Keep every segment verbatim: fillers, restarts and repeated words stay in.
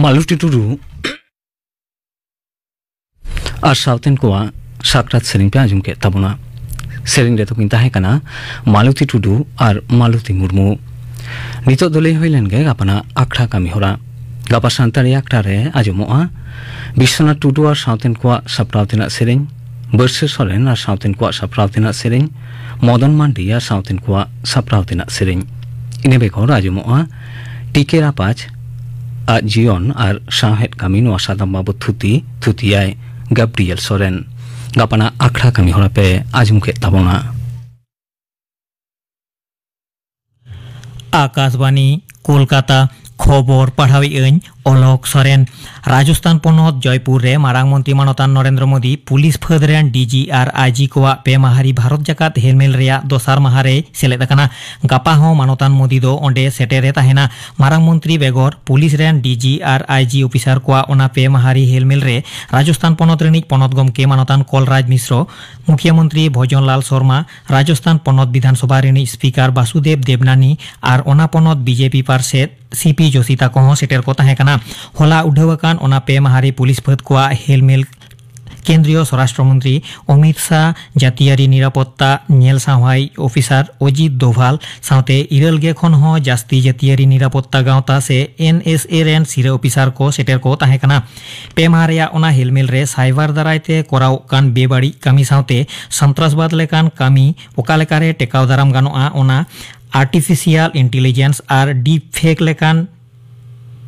ᱢᱟᱞᱚᱛᱤ ᱴᱩᱰᱩ ᱟᱨ ᱥᱟᱶᱛᱮᱱ ᱠᱚᱣᱟᱜ ᱥᱟᱠᱨᱟᱛ ᱥᱮᱨᱮᱧ ᱯᱮ ᱟᱸᱡᱚᱢ ᱠᱮᱫ ᱛᱟᱵᱚᱱᱟ᱾ ᱥᱮᱨᱮᱧ ᱨᱮᱫᱚ ᱠᱤᱱ ᱛᱟᱦᱮᱸ ᱠᱟᱱᱟ ᱢᱟᱞᱚᱛᱤ ᱴᱩᱰᱩ ᱟᱨ ᱢᱟᱞᱚᱛᱤ ᱢᱩᱨᱢᱩ᱾ ᱱᱤᱛᱚᱜ ᱫᱚ ᱞᱟᱹᱭ ᱦᱩᱭ ᱞᱮᱱ ᱜᱮ ᱜᱟᱯᱟᱱᱟᱜ ᱟᱠᱷᱲᱟ ᱠᱟᱹᱢᱤ ᱦᱚᱨᱟ᱾ ᱜᱟᱯᱟ ᱥᱟᱱᱛᱟᱲᱤ ᱟᱠᱷᱲᱟ ᱨᱮ ᱟᱸᱡᱚᱢᱚᱜᱼᱟ ᱵᱤᱥᱥᱚᱱᱟᱛᱷ ᱴᱩᱰᱩ ᱟᱨ ᱥᱟᱶᱛᱮᱱ ᱠᱚᱣᱟᱜ ᱥᱟᱯᱲᱟᱣ ᱛᱮᱱᱟᱜ ᱥᱮᱨᱮᱧ, ᱵᱟᱹᱨᱥᱟᱹ ᱥᱚᱨᱮᱱ ᱟᱨ ᱥᱟᱶᱛᱮᱱ ᱠᱚᱣᱟᱜ ᱥᱟᱯᱲᱟᱣ ᱛᱮᱱᱟᱜ ᱥᱮᱨᱮᱧ, ᱢᱚᱫᱚᱱ ᱢᱟᱱᱰᱤ ᱟᱨ ᱥᱟᱶᱛᱮᱱ ᱠᱚᱣᱟᱜ ᱥᱟᱯᱲᱟᱣ ᱛᱮᱱᱟᱜ ᱥᱮᱨᱮᱧ᱾ ᱤᱱᱟᱹ ᱵᱮᱜᱚᱨ ᱟᱸᱡᱚᱢᱚᱜᱼᱟ ᱴᱤ ᱠᱮ ᱨᱟᱯᱟᱡᱽ ᱟᱜ ᱡᱤᱭᱚᱱ ᱟᱨ ᱥᱟᱶᱦᱮᱫ ᱠᱟᱹᱢᱤ, ᱱᱚᱣᱟ ᱥᱟᱛᱟᱢ ᱵᱟᱵᱚᱛ ᱛᱷᱩᱛᱤ, ᱛᱷᱩᱛᱤᱭᱟᱭ ᱜᱟᱵᱽᱨᱤᱭᱮᱞ ᱥᱚᱨᱮᱱ᱾ ᱜᱟᱯᱟᱱᱟᱜ ᱟᱠᱷᱲᱟ ᱠᱟᱹᱢᱤ ᱦᱚᱨᱟ ᱯᱮ ᱟᱸᱡᱚᱢ ᱠᱮᱫ ᱛᱟᱵᱚᱱᱟ᱾ ᱟᱠᱟᱥᱵᱟᱱᱤ, ᱠᱳᱞᱠᱟᱛᱟ᱾ ᱠᱷᱚᱵᱚᱨ ᱯᱟᱲᱦᱟᱣᱮᱫ ᱟᱹᱧ ᱚᱞᱚᱠ ᱥᱚᱨᱮᱱ᱾ ᱨᱟᱡᱚᱥᱛᱷᱟᱱ ᱯᱚᱱᱚᱛ ᱡᱚᱭᱯᱩᱨ ᱨᱮ ᱢᱟᱨᱟᱝ ᱢᱚᱱᱛᱨᱤ ᱢᱟᱱᱚᱛᱟᱱ ᱱᱚᱨᱮᱱᱫᱨᱚ ᱢᱳᱫᱤ ᱯᱩᱞᱤᱥ ᱯᱷᱟᱹᱫᱽ ᱨᱮᱱ ᱰᱤ ᱡᱤ ᱟᱨ ᱟᱭ ᱡᱤ ᱠᱚᱣᱟᱜ ᱯᱮ ᱢᱟᱦᱟᱨᱤ ᱵᱷᱟᱨᱚᱛ ᱡᱟᱠᱟᱛ ᱦᱮᱞᱢᱮᱞ ᱨᱮᱭᱟᱜ ᱫᱚᱥᱟᱨ ᱢᱟᱦᱟ ᱨᱮᱭ ᱥᱮᱞᱮᱫ ᱟᱠᱟᱱᱟ᱾ ᱜᱟᱯᱟ ᱦᱚᱸ ᱢᱟᱱᱚᱛᱟᱱ ᱢᱳᱫᱤ ᱫᱚ ᱚᱸᱰᱮ ᱥᱮᱴᱮᱨ ᱮ ᱛᱟᱦᱮᱱᱟ᱾ ᱢᱟᱨᱟᱝ ᱢᱚᱱᱛᱨᱤ ᱵᱮᱜᱚᱨ ᱯᱩᱞᱤᱥ ᱨᱮᱱ ᱰᱤ ᱡᱤ ᱟᱨ ᱟᱭ ᱡᱤ ᱚᱯᱷᱤᱥᱟᱨ ᱠᱚᱣᱟᱜ ᱚᱱᱟ ᱯᱮ ᱢᱟᱦᱟᱨᱤ ᱦᱮᱞᱢᱮᱞ ᱨᱮ ᱨᱟᱡᱚᱥᱛᱷᱟᱱ ᱯᱚᱱᱚᱛ ᱨᱤᱱᱤᱡ ᱯᱚᱱᱚᱛ ᱜᱚᱢᱠᱮ ᱢᱟᱱᱚᱛᱟᱱ ᱠᱚᱞᱨᱟᱡᱽ ᱢᱤᱥᱨᱚ, ᱢᱩᱠᱷᱭᱟᱹ ᱢᱚᱱᱛᱨᱤ ᱵᱷᱚᱡᱚᱱ ᱞᱟᱞ ᱥᱚᱨᱢᱟ, ᱨᱟᱡᱚᱥᱛᱷᱟᱱ ᱯᱚᱱᱚᱛ ᱵᱤᱫᱷᱟᱱ ᱥᱚᱵᱷᱟ ᱨᱤᱱᱤᱡ ᱥᱯᱤᱠᱟᱨ ᱵᱟᱥᱩᱫᱮᱵ ᱫᱮᱵᱽᱱᱟᱱᱤ ᱟᱨ ᱚᱱᱟ ᱯᱚᱱᱚᱛ ᱵᱤ ᱡᱮ ᱯᱤ ᱯᱟᱨᱥᱮᱛ ᱥᱤ ᱯᱤ ᱡᱳᱥᱤ ᱛᱟᱠᱚ ᱦᱚᱸ ᱥᱮᱴᱮᱨ ᱠᱚ ᱛᱟᱦᱮᱸ ᱠᱟᱱᱟ᱾ ᱦᱚᱞᱟ ᱩᱰᱷᱟᱹᱣ ᱟᱠᱟᱱ ᱚᱱᱟ ᱯᱮ ᱢᱟᱦᱟᱨᱤ ᱯᱩᱞᱤᱥ ᱯᱷᱟᱹᱫ ᱠᱚᱣᱟᱜ ᱦᱮᱞᱢᱮᱞ ᱠᱮᱱᱫᱨᱤᱭᱚ ᱥᱚᱨᱟᱥᱴᱨᱚ ᱢᱚᱱᱛᱨᱤ ᱚᱢᱤᱛ ᱥᱟᱦ, ᱡᱟᱹᱛᱤᱭᱟᱹᱨᱤ ᱱᱤᱨᱟᱯᱚᱛᱛᱟ ᱧᱮᱞ ᱥᱟᱶᱦᱟᱭ ᱚᱯᱷᱤᱥᱟᱨ ᱚᱡᱤᱛ ᱫᱳᱵᱷᱟᱞ ᱥᱟᱶᱛᱮ ᱤᱨᱟᱹᱞ ᱜᱮ ᱠᱷᱚᱱ ᱦᱚᱸ ᱡᱟᱹᱥᱛᱤ ᱡᱟᱹᱛᱤᱭᱟᱹᱨᱤ ᱱᱤᱨᱟᱯᱚᱛᱛᱟ ᱜᱟᱶᱛᱟ ᱥᱮ ᱮᱱ ᱮᱥ ᱮ ᱨᱮᱱ ᱥᱤᱨᱟᱹ ᱚᱯᱷᱤᱥᱟᱨ ᱠᱚ ᱥᱮᱴᱮᱨ ᱠᱚ ᱛᱟᱦᱮᱸ ᱠᱟᱱᱟ᱾ ᱯᱮ ᱢᱟᱦᱟ ᱨᱮᱭᱟᱜ ᱚᱱᱟ ᱦᱮᱞᱢᱮᱞ ᱨᱮ ᱥᱟᱭᱵᱟᱨ ᱫᱟᱨᱟᱭ ᱛᱮ ᱠᱚᱨᱟᱣᱚᱜ ᱠᱟᱱ ᱵᱮᱵᱟᱹᱲᱤᱡ ᱠᱟᱹᱢᱤ ᱥᱟᱶᱛᱮ ᱥᱚᱱᱛᱨᱟᱥᱵᱟᱫ ᱞᱮᱠᱟᱱ ᱠᱟᱹᱢᱤ ᱚᱠᱟ ᱞᱮᱠᱟᱨᱮ ᱴᱮᱠᱟᱣ ᱫᱟᱨᱟᱢ ᱜᱟᱱᱚᱜᱼᱟ, ᱚᱱᱟ ᱟᱨᱴᱤᱯᱷᱤᱥᱤᱭᱟᱞ ᱤᱱᱴᱮᱞᱤᱡᱮᱱᱥ ᱟᱨ ᱰᱤᱯ ᱯᱷᱮᱠ ᱞᱮᱠᱟᱱ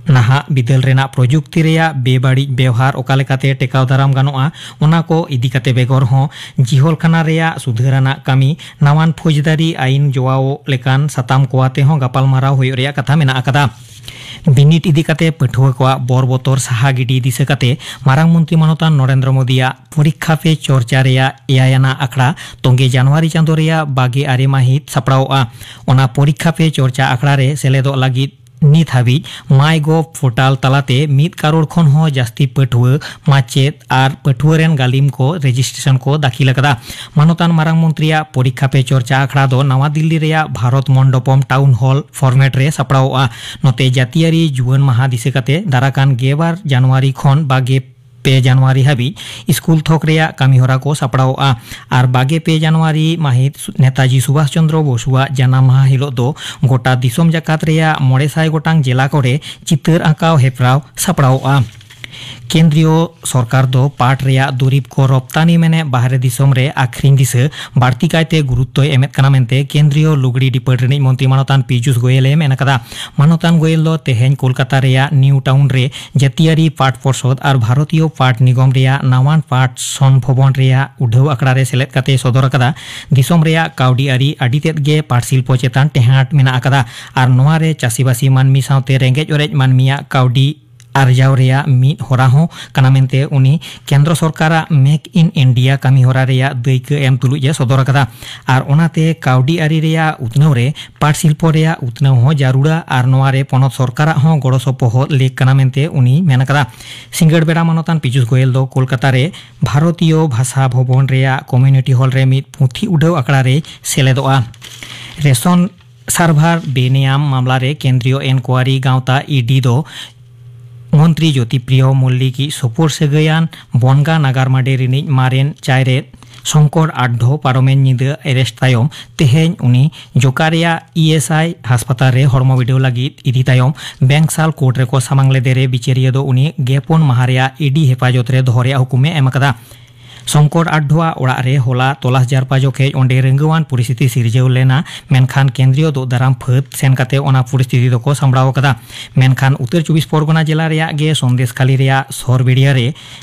ᱱᱟᱦᱟᱜ ᱵᱤᱫᱟᱹᱞ ᱨᱮᱱᱟᱜ ᱯᱨᱚᱡᱩᱠᱛᱤ ᱨᱮᱭᱟᱜ ᱵᱮᱵᱟᱹᱲᱤᱡ ᱵᱮᱣᱦᱟᱨ ᱚᱠᱟ ᱞᱮᱠᱟᱛᱮ ᱴᱮᱠᱟᱣ ᱫᱟᱨᱟᱢ ᱜᱟᱱᱚᱜᱼᱟ, ᱚᱱᱟ ᱠᱚ ᱤᱫᱤ ᱠᱟᱛᱮ ᱵᱮᱜᱚᱨ ᱦᱚᱸ ᱡᱤᱦᱚᱞ ᱠᱷᱟᱱᱟ ᱨᱮᱭᱟᱜ ᱥᱩᱫᱷᱟᱹᱨ ᱟᱱᱟᱜ ᱠᱟᱹᱢᱤ, ᱱᱟᱣᱟᱱ ᱯᱷᱳᱡᱽᱫᱟᱨᱤ ᱟᱭᱤᱱ ᱡᱚᱣᱟᱣ ᱞᱮᱠᱟᱱ ᱥᱟᱛᱟᱢ ᱠᱚ ᱟᱛᱮ ᱦᱚᱸ ᱜᱟᱯᱟᱞᱢᱟᱨᱟᱣ ᱦᱩᱭᱩᱜ ᱨᱮᱭᱟᱜ ᱠᱟᱛᱷᱟ ᱢᱮᱱᱟᱜ ᱟᱠᱟᱫᱟ᱾ ᱵᱤᱱᱤᱰ ᱤᱫᱤ ᱠᱟᱛᱮ ᱯᱟᱹᱴᱷᱩᱣᱟᱹ ᱠᱚᱣᱟᱜ ᱵᱚᱨ ᱵᱚᱛᱚᱨ ᱥᱟᱦᱟ ᱜᱤᱰᱤ ᱫᱤᱥᱟᱹ ᱠᱟᱛᱮ ᱢᱟᱨᱟᱝ ᱢᱚᱱᱛᱨᱤ ᱢᱟᱱᱚᱛᱟᱱ ᱱᱚᱨᱮᱱᱫᱨᱚ ᱢᱳᱫᱤᱭᱟᱜ ᱯᱚᱨᱤᱠᱠᱷᱟ ᱯᱮ ᱪᱚᱨᱪᱟ ᱨᱮᱭᱟᱜ ᱮᱭᱟᱭ ᱟᱱᱟᱜ ᱟᱠᱷᱲᱟ ᱛᱚᱝᱜᱮ ᱡᱟᱱᱩᱣᱟᱨᱤ ᱪᱟᱸᱫᱚ ᱨᱮᱭᱟᱜ ᱵᱟᱜᱮ ᱟᱨᱮ ᱢᱟᱹᱦᱤᱛ ᱥᱟᱯᱲᱟᱣᱚᱜᱼᱟ᱾ ᱚᱱᱟ ᱯᱚᱨᱤᱠᱠᱷᱟ ᱯᱮ ᱪᱚᱨᱪᱟ ᱟᱠᱷᱲᱟ ᱨᱮ ᱥᱮᱞᱮᱫᱚᱜ ᱞᱟᱹᱜᱤᱫ ᱱᱤᱛ ᱦᱟᱹᱵᱤᱡ MyGov portal ᱛᱟᱞᱟᱛᱮ ᱢᱤᱫ ᱠᱟᱨᱚᱲ ᱠᱷᱚᱱ ᱦᱚᱸ ᱡᱟᱹᱥᱛᱤ ᱯᱟᱹᱴᱷᱩᱣᱟᱹ, ᱢᱟᱪᱮᱫ ᱟᱨ ᱯᱟᱹᱴᱷᱩᱣᱟᱹ ᱨᱮᱱ ᱜᱟᱹᱞᱤᱢ ᱠᱚ ᱨᱮᱡᱤᱥᱴᱨᱮᱥᱚᱱ ᱠᱚ ᱫᱟᱹᱠᱷᱤᱞ ᱟᱠᱟᱫᱟ᱾ ᱢᱟᱱᱚᱛᱟᱱ ᱢᱟᱨᱟᱝ ᱢᱚᱱᱛᱨᱤᱭᱟᱜ ᱯᱚᱨᱤᱠᱠᱷᱟ ᱯᱮ ᱪᱚᱨᱪᱟ ᱟᱠᱷᱲᱟ ᱫᱚ ᱱᱟᱣᱟ ᱫᱤᱞᱞᱤ ᱨᱮᱭᱟᱜ ᱵᱷᱟᱨᱚᱛ ᱢᱚᱱᱰᱚᱯᱚᱢ ᱴᱟᱣᱩᱱ ᱦᱚᱞ ᱯᱷᱚᱨᱢᱮᱴ ᱨᱮ ᱥᱟᱯᱲᱟᱣᱚᱜᱼᱟ᱾ ᱱᱚᱛᱮ, ᱡᱟᱹᱛᱤᱭᱟᱹᱨᱤ ᱡᱩᱣᱟᱹᱱ ᱢᱟᱦᱟ ᱫᱤᱥᱟᱹ ᱠᱟᱛᱮ ᱫᱟᱨᱟᱠᱟᱱ ᱜᱮᱞᱵᱟᱨ ᱡᱟᱱᱩᱣᱟᱨᱤ ᱠᱷᱚᱱ ᱵᱟᱜᱮ ᱯᱮ ᱡᱟᱱᱩᱣᱟᱨᱤ ᱦᱟᱹᱵᱤᱡ ᱥᱠᱩᱞ ᱛᱷᱚᱠ ᱨᱮᱭᱟᱜ ᱠᱟᱹᱢᱤᱦᱚᱨᱟ ᱠᱚ ᱥᱟᱯᱲᱟᱣᱚᱜᱼᱟ᱾ ᱟᱨ ᱵᱟᱜᱮ ᱯᱮ ᱡᱟᱱᱩᱣᱟᱨᱤ ᱢᱟᱹᱦᱤᱛ ᱱᱮᱛᱟᱡᱤ ᱥᱩᱵᱷᱟᱥ ᱪᱚᱱᱫᱨᱚ ᱵᱚᱥᱩᱣᱟᱜ ᱡᱟᱱᱟᱢ ᱢᱟᱦᱟ ᱦᱤᱞᱚᱜ ᱫᱚ ᱜᱚᱴᱟ ᱫᱤᱥᱚᱢ ᱡᱟᱠᱟᱛ ᱨᱮᱭᱟᱜ ᱢᱚᱬᱮ ᱥᱟᱭ ᱜᱚᱴᱟᱝ ᱡᱮᱞᱟ ᱠᱚᱨᱮ ᱪᱤᱛᱟᱹᱨ ᱟᱸᱠᱟᱣ ᱦᱮᱯᱨᱟᱣ ᱥᱟᱯᱲᱟᱣᱚᱜᱼᱟ᱾ ᱠᱮᱱᱫᱨᱤᱭᱚ ᱥᱚᱨᱠᱟᱨ ᱫᱚ ᱯᱟᱴ ᱨᱮᱭᱟᱜ ᱫᱩᱨᱤᱵᱽ ᱠᱚ ᱨᱚᱯᱛᱟᱱᱤ ᱢᱮᱱᱮ ᱵᱟᱦᱨᱮ ᱫᱤᱥᱚᱢ ᱨᱮ ᱟᱠᱷᱨᱤᱧ ᱫᱤᱥᱟᱹ ᱵᱟᱹᱲᱛᱤ ᱠᱟᱭᱛᱮ ᱜᱩᱨᱩᱛᱛᱚᱭ ᱮᱢᱮᱫ ᱠᱟᱱᱟ ᱢᱮᱱᱛᱮ ᱠᱮᱱᱫᱨᱤᱭᱚ ᱞᱩᱜᱽᱲᱤ ᱰᱤᱯᱟᱨᱴ ᱨᱤᱱᱤᱡ ᱢᱚᱱᱛᱨᱤ ᱢᱟᱱᱚᱛᱟᱱ ᱯᱤᱡᱩᱥ ᱜᱳᱭᱮᱞ ᱮ ᱢᱮᱱ ᱟᱠᱟᱫᱟ᱾ ᱢᱟᱱᱚᱛᱟᱱ ᱜᱳᱭᱮᱞ ᱫᱚ ᱛᱮᱦᱮᱧ ᱠᱳᱞᱠᱟᱛᱟ ᱨᱮᱭᱟᱜ ᱱᱤᱭᱩ ᱴᱟᱣᱩᱱ ᱨᱮ ᱡᱟᱹᱛᱤᱭᱟᱹᱨᱤ ᱯᱟᱴ ᱯᱚᱨᱥᱚᱫ ᱟᱨ ᱵᱷᱟᱨᱚᱛᱤᱭᱚ ᱯᱟᱴ ᱱᱤᱜᱚᱢ ᱨᱮᱭᱟᱜ ᱱᱟᱣᱟᱱ ᱯᱟᱴ ᱥᱚᱱᱵᱷᱚᱵᱚᱱ ᱨᱮᱭᱟᱜ ᱩᱰᱷᱟᱹᱣ ᱟᱠᱷᱲᱟ ᱨᱮ ᱥᱮᱞᱮᱫ ᱠᱟᱛᱮ ᱥᱚᱫᱚᱨ ᱟᱠᱟᱫᱟ᱾ ᱫᱤᱥᱚᱢ ᱨᱮᱭᱟᱜ ᱠᱟᱹᱣᱰᱤ ᱟᱹᱨᱤ ᱟᱹᱰᱤ ᱛᱮᱫ ᱜᱮ ᱯᱟᱴ ᱥᱤᱞᱯᱚ ᱪᱮᱛᱟᱱ ᱴᱮᱦᱟᱸᱴ ᱢᱮᱱᱟᱜ ᱟᱠᱟᱫᱟ ᱟᱨ ᱱᱚᱣᱟ ᱨᱮ ᱪᱟᱹᱥᱤᱵᱟᱹᱥᱤ ᱢᱟᱹᱱᱢᱤ ᱥᱟᱶᱛᱮ ᱨᱮᱸᱜᱮᱡ ᱚᱨᱮᱡ ᱢᱟᱹᱱᱢᱤᱭᱟᱜ ᱠᱟᱹᱣᱰᱤ ᱟᱨᱡᱟᱣ ᱨᱮᱭᱟᱜ ᱢᱤᱫ ᱦᱚᱨᱟ ᱦᱚᱸ ᱠᱟᱱᱟ ᱢᱮᱱᱛᱮ ᱩᱱᱤ ᱠᱮᱱᱫᱨᱚ ᱥᱚᱨᱠᱟᱨᱟᱜ ᱢᱮᱠ ᱤᱱ ᱤᱱᱰᱤᱭᱟ ᱠᱟᱹᱢᱤ ᱦᱚᱨᱟ ᱨᱮᱭᱟᱜ ᱫᱟᱹᱭᱠᱟᱹ ᱮᱢ ᱛᱩᱞᱩᱡ ᱮ ᱥᱚᱫᱚᱨ ᱟᱠᱟᱫᱟ᱾ ᱟᱨ ᱚᱱᱟᱛᱮ ᱠᱟᱹᱣᱰᱤ ᱟᱹᱨᱤ ᱨᱮᱭᱟᱜ ᱩᱛᱱᱟᱹᱣ ᱨᱮ ᱯᱟᱴ ᱥᱤᱞᱯᱚ ᱨᱮᱭᱟᱜ ᱩᱛᱱᱟᱹᱣ ᱦᱚᱸ ᱡᱟᱹᱨᱩᱲᱟ ᱟᱨ ᱱᱚᱣᱟ ᱨᱮ ᱯᱚᱱᱚᱛ ᱥᱚᱨᱠᱟᱨᱟᱜ ᱦᱚᱸ ᱜᱚᱲᱚ ᱥᱚᱯᱚᱦᱚᱫ ᱞᱮᱠ ᱠᱟᱱᱟ ᱢᱮᱱᱛᱮ ᱩᱱᱤ ᱢᱮᱱ ᱟᱠᱟᱫᱟ᱾ ᱥᱤᱸᱜᱟᱹᱲ ᱵᱮᱲᱟ ᱢᱟᱱᱚᱛᱟᱱ ᱯᱤᱡᱩᱥ ᱜᱳᱭᱮᱞ ᱫᱚ ᱠᱳᱞᱠᱟᱛᱟ ᱨᱮ ᱵᱷᱟᱨᱚᱛᱤᱭᱚ ᱵᱷᱟᱥᱟ ᱵᱷᱚᱵᱚᱱ ᱨᱮᱭᱟᱜ ᱠᱚᱢᱤᱭᱩᱱᱤᱴᱤ ᱦᱚᱞ ᱨᱮ ᱢᱤᱫ ᱯᱩᱛᱷᱤ ᱩᱰᱷᱟᱹᱣ ᱟᱠᱷᱲᱟ ᱨᱮᱭ ᱥᱮᱞᱮᱫᱚᱜᱼᱟ᱾ ᱨᱮᱥᱚᱱ ᱥᱟᱨᱵᱷᱟᱨ ᱵᱮᱱᱮᱭᱟᱢ ᱢᱟᱢᱞᱟ ᱨᱮ ᱠᱮᱱᱫᱨᱤᱭᱚ ᱮᱱᱠᱣᱟᱨᱤ ᱜᱟᱶᱛᱟ ᱤᱰᱤ ᱫᱚ ᱢᱚᱱᱛᱨᱤ ᱡᱳᱛᱤᱯᱨᱤᱭᱚ ᱢᱚᱞᱞᱤᱠᱤᱡ ᱥᱩᱯᱩᱨ ᱥᱟᱹᱜᱟᱹᱭᱟᱱ ᱵᱚᱱᱜᱟ ᱱᱟᱜᱟᱨ ᱢᱟᱰᱮ ᱨᱤᱱᱤᱡ ᱢᱟᱨᱮᱱ ᱪᱟᱭᱨᱮᱫ ᱥᱚᱝᱠᱚᱨ ᱟᱰᱰᱷᱚ ᱯᱟᱨᱚᱢᱮᱱ ᱧᱤᱫᱟᱹ ᱮᱨᱮᱥᱴ ᱛᱟᱭᱚᱢ ᱛᱮᱦᱮᱧ ᱩᱱᱤ ᱡᱚᱠᱟ ᱨᱮᱭᱟᱜ ᱤ ᱮᱥ ᱟᱭ ᱦᱟᱥᱯᱟᱛᱟᱞ ᱨᱮ ᱦᱚᱲᱢᱚ ᱵᱤᱰᱟᱹᱣ ᱞᱟᱹᱜᱤᱫ ᱤᱫᱤ ᱛᱟᱭᱚᱢ ᱵᱮᱝᱥᱟᱞ ᱠᱳᱨᱴ ᱨᱮᱠᱚ ᱥᱟᱢᱟᱝ ᱞᱮᱫᱮ ᱨᱮ ᱵᱤᱪᱟᱹᱨᱤᱭᱟᱹ ᱫᱚ ᱩᱱᱤ ᱜᱮᱯᱩᱱ ᱢᱟᱦᱟ ᱨᱮᱭᱟᱜ ᱤᱰᱤ ᱦᱮᱯᱟᱡᱚᱛ ᱨᱮ ᱫᱚᱦᱚ ᱨᱮᱭᱟᱜ ᱦᱩᱠᱩᱢ ᱮ ᱮᱢ ᱟᱠᱟᱫᱟ᱾ ᱥᱚᱝᱠᱚᱨ ᱟᱰᱰᱷᱚᱣᱟᱜ ᱚᱲᱟᱜ ᱨᱮ ᱦᱚᱞᱟ ᱛᱚᱞᱟᱥ ᱡᱟᱨᱯᱟ ᱡᱚᱠᱷᱮᱡ ᱚᱸᱰᱮ ᱨᱟᱹᱝᱜᱟᱹᱣᱟᱱ ᱯᱚᱨᱤᱥᱛᱷᱤᱛᱤ ᱥᱤᱨᱡᱟᱹᱣ ᱞᱮᱱᱟ, ᱢᱮᱱᱠᱷᱟᱱ ᱠᱮᱱᱫᱨᱤᱭᱚ ᱫᱚ ᱫᱟᱨᱟᱢ ᱯᱷᱟᱹᱫ ᱥᱮᱱ ᱠᱟᱛᱮ ᱚᱱᱟ ᱯᱚᱨᱤᱥᱛᱷᱤᱛᱤ ᱫᱚᱠᱚ ᱥᱟᱢᱵᱲᱟᱣ ᱟᱠᱟᱫᱟ᱾ ᱢᱮᱱᱠᱷᱟᱱ ᱩᱛᱛᱚᱨ ᱪᱚᱵᱵᱤᱥ ᱯᱚᱨᱜᱚᱱᱟ ᱡᱮᱞᱟ ᱨᱮᱭᱟᱜ ᱜᱮ ᱥᱚᱱᱫᱮᱥᱠᱷᱟᱞᱤ ᱨᱮᱭᱟᱜ ᱥᱚᱨᱵᱤᱲᱤᱭᱟ ᱨᱮ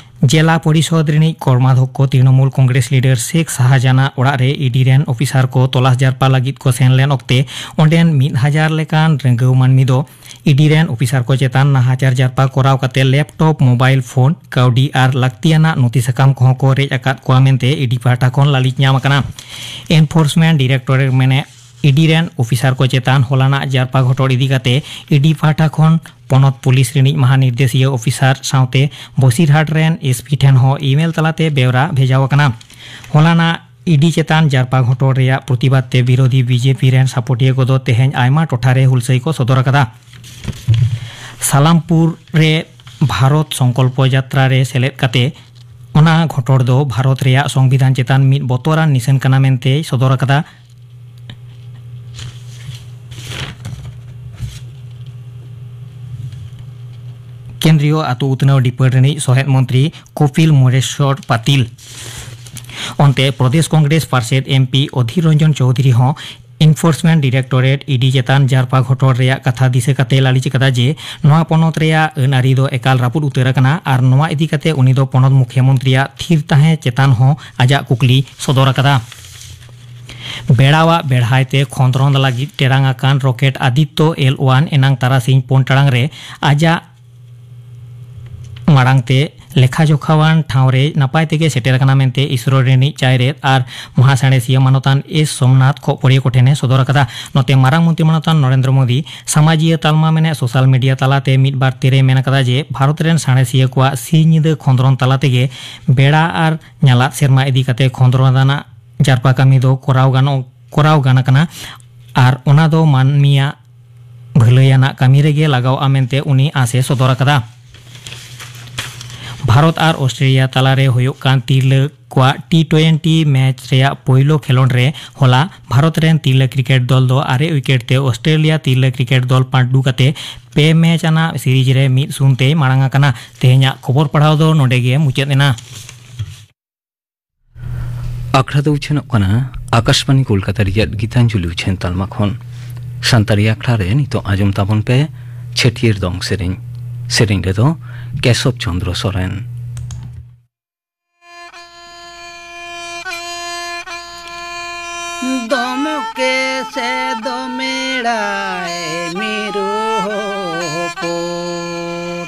ᱡᱮᱞᱟ ᱯᱚᱨᱤᱥᱚᱫ ᱨᱤᱱᱤᱡ ᱠᱚᱨᱢᱟᱫᱷᱚᱠᱠᱚ ᱛᱨᱤᱱᱚᱢᱩᱞ ᱠᱚᱝᱜᱨᱮᱥ ᱞᱤᱰᱟᱨ ᱥᱮᱠ ᱥᱟᱦᱟᱡᱟᱱᱟᱜ ᱚᱲᱟᱜ ᱨᱮ ᱤᱰᱤ ᱨᱮᱱ ᱚᱯᱷᱤᱥᱟᱨ ᱠᱚ ᱛᱚᱞᱟᱥ ᱡᱟᱨᱯᱟ ᱞᱟᱹᱜᱤᱫ ᱠᱚ ᱥᱮᱱ ᱞᱮᱱ ᱚᱠᱛᱮ ᱚᱸᱰᱮᱱ ᱢᱤᱫ ᱦᱟᱡᱟᱨ ᱞᱮᱠᱟᱱ ᱨᱟᱹᱝᱜᱟᱹᱣ ᱢᱟᱹᱱᱢᱤ ᱫᱚ ᱤᱰᱤ ᱨᱮᱱ ᱚᱯᱷᱤᱥᱟᱨ ᱠᱚ ᱪᱮᱛᱟᱱ ᱱᱟᱦᱟᱪᱟᱨ ᱡᱟᱨᱯᱟ ᱠᱚᱨᱟᱣ ᱠᱟᱛᱮ ᱞᱮᱯᱴᱚᱯ, ᱢᱳᱵᱟᱭᱤᱞ ᱯᱷᱳᱱ, ᱠᱟᱹᱣᱰᱤ ᱟᱨ ᱞᱟᱹᱠᱛᱤᱭᱟᱱᱟᱜ ᱱᱚᱛᱷᱤ ᱥᱟᱠᱟᱢ ᱠᱚᱦᱚᱸ ᱠᱚ ᱨᱮᱡ ᱟᱠᱟᱫ ᱠᱚᱣᱟ ᱢᱮᱱᱛᱮ ᱤᱰᱤ ᱯᱟᱦᱴᱟ ᱠᱷᱚᱱ ᱞᱟᱹᱞᱤᱥ ᱧᱟᱢ ᱟᱠᱟᱱᱟ᱾ ᱮᱱᱯᱷᱳᱨᱥᱢᱮᱱᱴ ᱰᱤᱨᱮᱠᱴᱚᱨᱮᱴ ᱢᱮᱱᱮ ᱤᱰᱤ ᱨᱮᱱ ᱚᱯᱷᱤᱥᱟᱨ ᱠᱚ ᱪᱮᱛᱟᱱ ᱦᱚᱞᱟᱱᱟᱜ ᱡᱟᱨᱯᱟ ᱜᱷᱚᱴᱚᱱ ᱤᱫᱤ ᱠᱟᱛᱮ ᱤᱰᱤ ᱯᱟᱦᱴᱟ ᱠᱷᱚᱱ ᱯᱚᱱᱚᱛ ᱯᱩᱞᱤᱥ ᱨᱤᱱᱤᱡ ᱢᱟᱦᱟ ᱱᱤᱨᱫᱮᱥᱤᱭᱟᱹ ᱚᱯᱷᱤᱥᱟᱨ ᱥᱟᱶᱛᱮ ᱵᱚᱥᱤᱨᱦᱟᱴ ᱨᱮᱱ ᱮᱥᱯᱤ ᱴᱷᱮᱱ ᱦᱚᱸ ᱤᱢᱮᱞ ᱛᱟᱞᱟᱛᱮ ᱵᱮᱣᱨᱟ ᱵᱷᱮᱡᱟᱣ ᱟᱠᱟᱱᱟ᱾ ᱦᱚᱞᱟᱱᱟᱜ ᱤᱰᱤ ᱪᱮᱛᱟᱱ ᱡᱟᱨᱯᱟ ᱜᱷᱚᱴᱚᱱ ᱨᱮᱭᱟᱜ ᱯᱨᱚᱛᱤᱵᱟᱫ ᱛᱮ ᱵᱤᱨᱳᱫᱷᱤ ᱵᱤᱡᱮᱯᱤ ᱨᱮᱱ ᱥᱟᱯᱚᱴᱤᱭᱟᱹ ᱠᱚᱫᱚ ᱛᱮᱦᱮᱧ ᱟᱭᱢᱟ ᱴᱚᱴᱷᱟ ᱨᱮ ᱦᱩᱞᱥᱟᱹᱭ ᱠᱚ ᱥᱚᱫᱚᱨ ᱟᱠᱟᱫᱟ᱾ ᱥᱟᱞᱟᱢᱯᱩᱨ ᱨᱮ ᱵᱷᱟᱨᱚᱛ ᱥᱚᱝᱠᱚᱞᱯᱚ ᱡᱟᱛᱨᱟ ᱨᱮ ᱥᱮᱞᱮᱫ ᱠᱟᱛᱮ ᱚᱱᱟ ᱜᱷᱚᱴᱚᱱ ᱫᱚ ᱵᱷᱟᱨᱚᱛ ᱨᱮᱭᱟᱜ ᱥᱚᱝᱵᱤᱫᱷᱟᱱ ᱪᱮᱛᱟᱱ ᱢᱤᱫ ᱵᱚᱛᱚᱨᱟᱱ ᱱᱤᱥᱟᱹᱱ ᱠᱟᱱᱟ ᱢᱮᱱᱛᱮᱭ ᱥᱚᱫᱚᱨ ᱟᱠᱟᱫᱟ᱾ ᱠᱮᱱᱫᱨᱤᱭᱚ ᱟᱹᱛᱩ ᱩᱛᱱᱟᱹᱣ ᱰᱤᱯᱟᱹᱨ ᱨᱤᱱᱤᱡ ᱥᱚᱦᱮᱫ ᱢᱚᱱᱛᱨᱤ ᱠᱚᱯᱤᱞ ᱢᱚᱨᱮᱥᱣᱚᱨ ᱯᱟᱛᱤᱞ᱾ ᱚᱱᱛᱮ ᱯᱨᱚᱫᱮᱥ ᱠᱚᱝᱜᱨᱮᱥ ᱯᱟᱨᱥᱮᱫ ᱮᱢᱯᱤ ᱚᱫᱷᱤᱨ ᱨᱚᱧᱡᱚᱱ ᱪᱳᱣᱫᱷᱩᱨᱤ ᱦᱚᱸ ᱤᱱᱯᱷᱳᱨᱥᱢᱮᱱᱴ ᱰᱤᱨᱮᱠᱴᱚᱨᱮᱴ ᱤᱰᱤ ᱪᱮᱛᱟᱱ ᱡᱟᱨᱯᱟ ᱜᱷᱚᱴᱚᱱ ᱨᱮᱭᱟᱜ ᱠᱟᱛᱷᱟ ᱫᱤᱥᱟᱹ ᱠᱟᱛᱮ ᱞᱟᱹᱞᱤᱥ ᱟᱠᱟᱫᱟ ᱡᱮ ᱱᱚᱣᱟ ᱯᱚᱱᱚᱛ ᱨᱮᱭᱟᱜ ᱟᱹᱱ ᱟᱹᱨᱤ ᱫᱚ ᱮᱠᱟᱞ ᱨᱟᱹᱯᱩᱫ ᱩᱛᱟᱹᱨ ᱟᱠᱟᱱᱟ ᱟᱨ ᱱᱚᱣᱟ ᱤᱫᱤ ᱠᱟᱛᱮ ᱩᱱᱤ ᱫᱚ ᱯᱚᱱᱚᱛ ᱢᱩᱠᱷᱭᱟᱹ ᱢᱚᱱᱛᱨᱤᱭᱟᱜ ᱛᱷᱤᱨ ᱛᱟᱦᱮᱸ ᱪᱮᱛᱟᱱ ᱦᱚᱸ ᱟᱡᱟᱜ ᱠᱩᱠᱞᱤ ᱥᱚᱫᱚᱨ ᱟᱠᱟᱫᱟ᱾ ᱵᱮᱲᱟᱣᱟᱜ ᱵᱮᱲᱦᱟᱭ ᱛᱮ ᱠᱷᱚᱸᱫᱽᱨᱚᱸᱫ ᱞᱟᱹᱜᱤᱫ ᱴᱮᱲᱟᱝ ᱟᱠᱟᱱ ᱨᱚᱠᱮᱴ ᱟᱫᱤᱛᱛᱚ ᱮᱞ ᱚᱣᱟᱱ ᱮᱱᱟᱝ ᱛᱟᱨᱟᱥᱤᱧ ᱯᱩᱱ ᱴᱟᱲᱟᱝ ᱨᱮ ᱟᱡᱟᱜ ᱢᱟᱲᱟᱝ ᱛᱮ ᱞᱮᱠᱷᱟ ᱡᱚᱠᱷᱟᱣᱟᱱ ᱴᱷᱟᱶ ᱨᱮ ᱱᱟᱯᱟᱭ ᱛᱮᱜᱮ ᱥᱮᱴᱮᱨ ᱟᱠᱟᱱᱟ ᱢᱮᱱᱛᱮ ᱤᱥᱨᱳ ᱨᱤᱱᱤᱡ ᱪᱟᱭᱨᱮᱛ ᱟᱨ ᱢᱚᱦᱟᱥᱟᱬᱮᱥᱤᱭᱟᱹ ᱢᱟᱱᱚᱛᱟᱱ ᱮᱥ ᱥᱳᱢᱱᱟᱛᱷ ᱠᱷᱚᱜ ᱯᱚᱲᱤᱭᱟᱹ ᱠᱚᱴᱷᱮᱱ ᱮ ᱥᱚᱫᱚᱨ ᱟᱠᱟᱫᱟ᱾ ᱱᱚᱛᱮ ᱢᱟᱨᱟᱝ ᱢᱚᱱᱛᱨᱤ ᱢᱟᱱᱚᱛᱟᱱ ᱱᱚᱨᱮᱱᱫᱨᱚ ᱢᱳᱫᱤ ᱥᱟᱢᱟᱡᱤᱭᱟᱹ ᱛᱟᱞᱢᱟ ᱢᱮᱱᱮᱫ ᱥᱳᱥᱟᱞ ᱢᱤᱰᱤᱭᱟ ᱛᱟᱞᱟᱛᱮ ᱢᱤᱫ ᱵᱟᱨ ᱛᱤᱨᱮ ᱢᱮᱱ ᱟᱠᱟᱫᱟ ᱡᱮ ᱵᱷᱟᱨᱚᱛ ᱨᱮᱱ ᱥᱟᱬᱮᱥᱤᱭᱟᱹ ᱠᱚᱣᱟᱜ ᱥᱤᱧ ᱧᱤᱫᱟᱹ ᱠᱷᱚᱸᱫᱽᱨᱚᱸᱫ ᱛᱟᱞᱟ ᱛᱮᱜᱮ ᱵᱮᱲᱟ ᱟᱨ ᱧᱟᱞᱟᱫ ᱥᱮᱨᱢᱟ ᱤᱫᱤ ᱠᱟᱛᱮ ᱠᱷᱚᱸᱫᱽᱨᱚᱸᱫ ᱟᱱᱟᱜ ᱡᱟᱨᱯᱟ ᱠᱟᱹᱢᱤ ᱫᱚ ᱠᱚᱨᱟᱣ ᱜᱟᱱᱚᱜ, ᱠᱚᱨᱟᱣ ᱜᱟᱱ ᱟᱠᱟᱱᱟ ᱟᱨ ᱚᱱᱟ ᱫᱚ ᱢᱟᱹᱱᱢᱤᱭᱟᱜ ᱵᱷᱟᱹᱞᱟᱹᱭ ᱟᱱᱟᱜ ᱠᱟᱹᱢᱤ ᱨᱮᱜᱮ ᱞᱟᱜᱟᱣᱜᱼᱟ ᱢᱮᱱᱛᱮ ᱩᱱᱤ ᱟᱸᱥ ᱮ ᱥᱚᱫᱚᱨ ᱟᱠᱟᱫᱟ᱾ ᱵᱷᱟᱨᱚᱛ ᱟᱨ ᱚᱥᱴᱨᱮᱞᱤᱭᱟ ᱛᱟᱞᱟᱨᱮ ᱦᱩᱭᱩᱜ ᱠᱟᱱ ᱛᱤᱨᱞᱟᱹ ᱠᱚᱣᱟᱜ ᱴᱤ ᱴᱩᱭᱮᱱᱴᱤ ᱢᱮᱪ ᱨᱮᱭᱟᱜ ᱯᱳᱭᱞᱳ ᱠᱷᱮᱞᱳᱰ ᱨᱮ ᱦᱚᱞᱟ ᱵᱷᱟᱨᱚᱛ ᱨᱮᱱ ᱛᱤᱨᱞᱟᱹ ᱠᱨᱤᱠᱮᱴ ᱫᱚᱞ ᱫᱚ ᱟᱨᱮ ᱩᱭᱠᱮᱴ ᱛᱮ ᱚᱥᱴᱨᱮᱞᱤᱭᱟ ᱛᱤᱨᱞᱟᱹ ᱠᱨᱤᱠᱮᱴ ᱫᱚᱞ ᱯᱟᱹᱰᱩ ᱠᱟᱛᱮ ᱯᱮ ᱢᱮᱪ ᱟᱱᱟᱜ ᱥᱤᱨᱤᱡᱽ ᱨᱮ ᱢᱤᱫ ᱥᱩᱱ ᱛᱮᱭ ᱢᱟᱲᱟᱝ ᱟᱠᱟᱱᱟ᱾ ᱛᱮᱦᱮᱧᱟᱜ ᱠᱷᱚᱵᱚᱨ ᱯᱟᱲᱦᱟᱣ ᱫᱚ ᱱᱚᱰᱮ ᱜᱮ ᱢᱩᱪᱟᱹᱫ ᱮᱱᱟ᱾ ᱟᱠᱷᱲᱟ ᱫᱚ ᱩᱪᱷᱟᱹᱱᱚᱜ ᱠᱟᱱᱟ ᱟᱠᱟᱥᱵᱟᱱᱤ ᱠᱳᱞᱠᱟᱛᱟ ᱨᱮᱭᱟᱜ ᱜᱤᱛᱟᱧᱡᱚᱞᱤ ᱩᱪᱷᱟᱹᱱ ᱛᱟᱞᱢᱟ ᱠᱷᱚᱱ᱾ ᱥᱟᱱᱛᱟᱲᱤ ᱟᱠᱷᱲᱟ ᱨᱮ ᱱᱤᱛᱚᱜ ᱟᱸᱡᱚᱢ ᱛᱟᱵᱚᱱ ᱯᱮ ᱪᱷᱟᱹᱴᱭᱟᱹᱨ ᱫᱚᱝ ᱥᱮᱨᱮᱧ᱾ ᱥᱮᱨᱮᱧ ᱨᱮᱫᱚ ᱠᱮᱥᱚᱵ ᱪᱚᱸᱫᱽᱨᱚ ᱥᱚᱨᱮᱱ᱾ ᱫᱚᱢᱚᱠᱮ ᱥᱮ ᱫᱚᱢᱮᱲᱟᱭ ᱢᱤᱨᱩ ᱦᱚᱯᱚᱱ,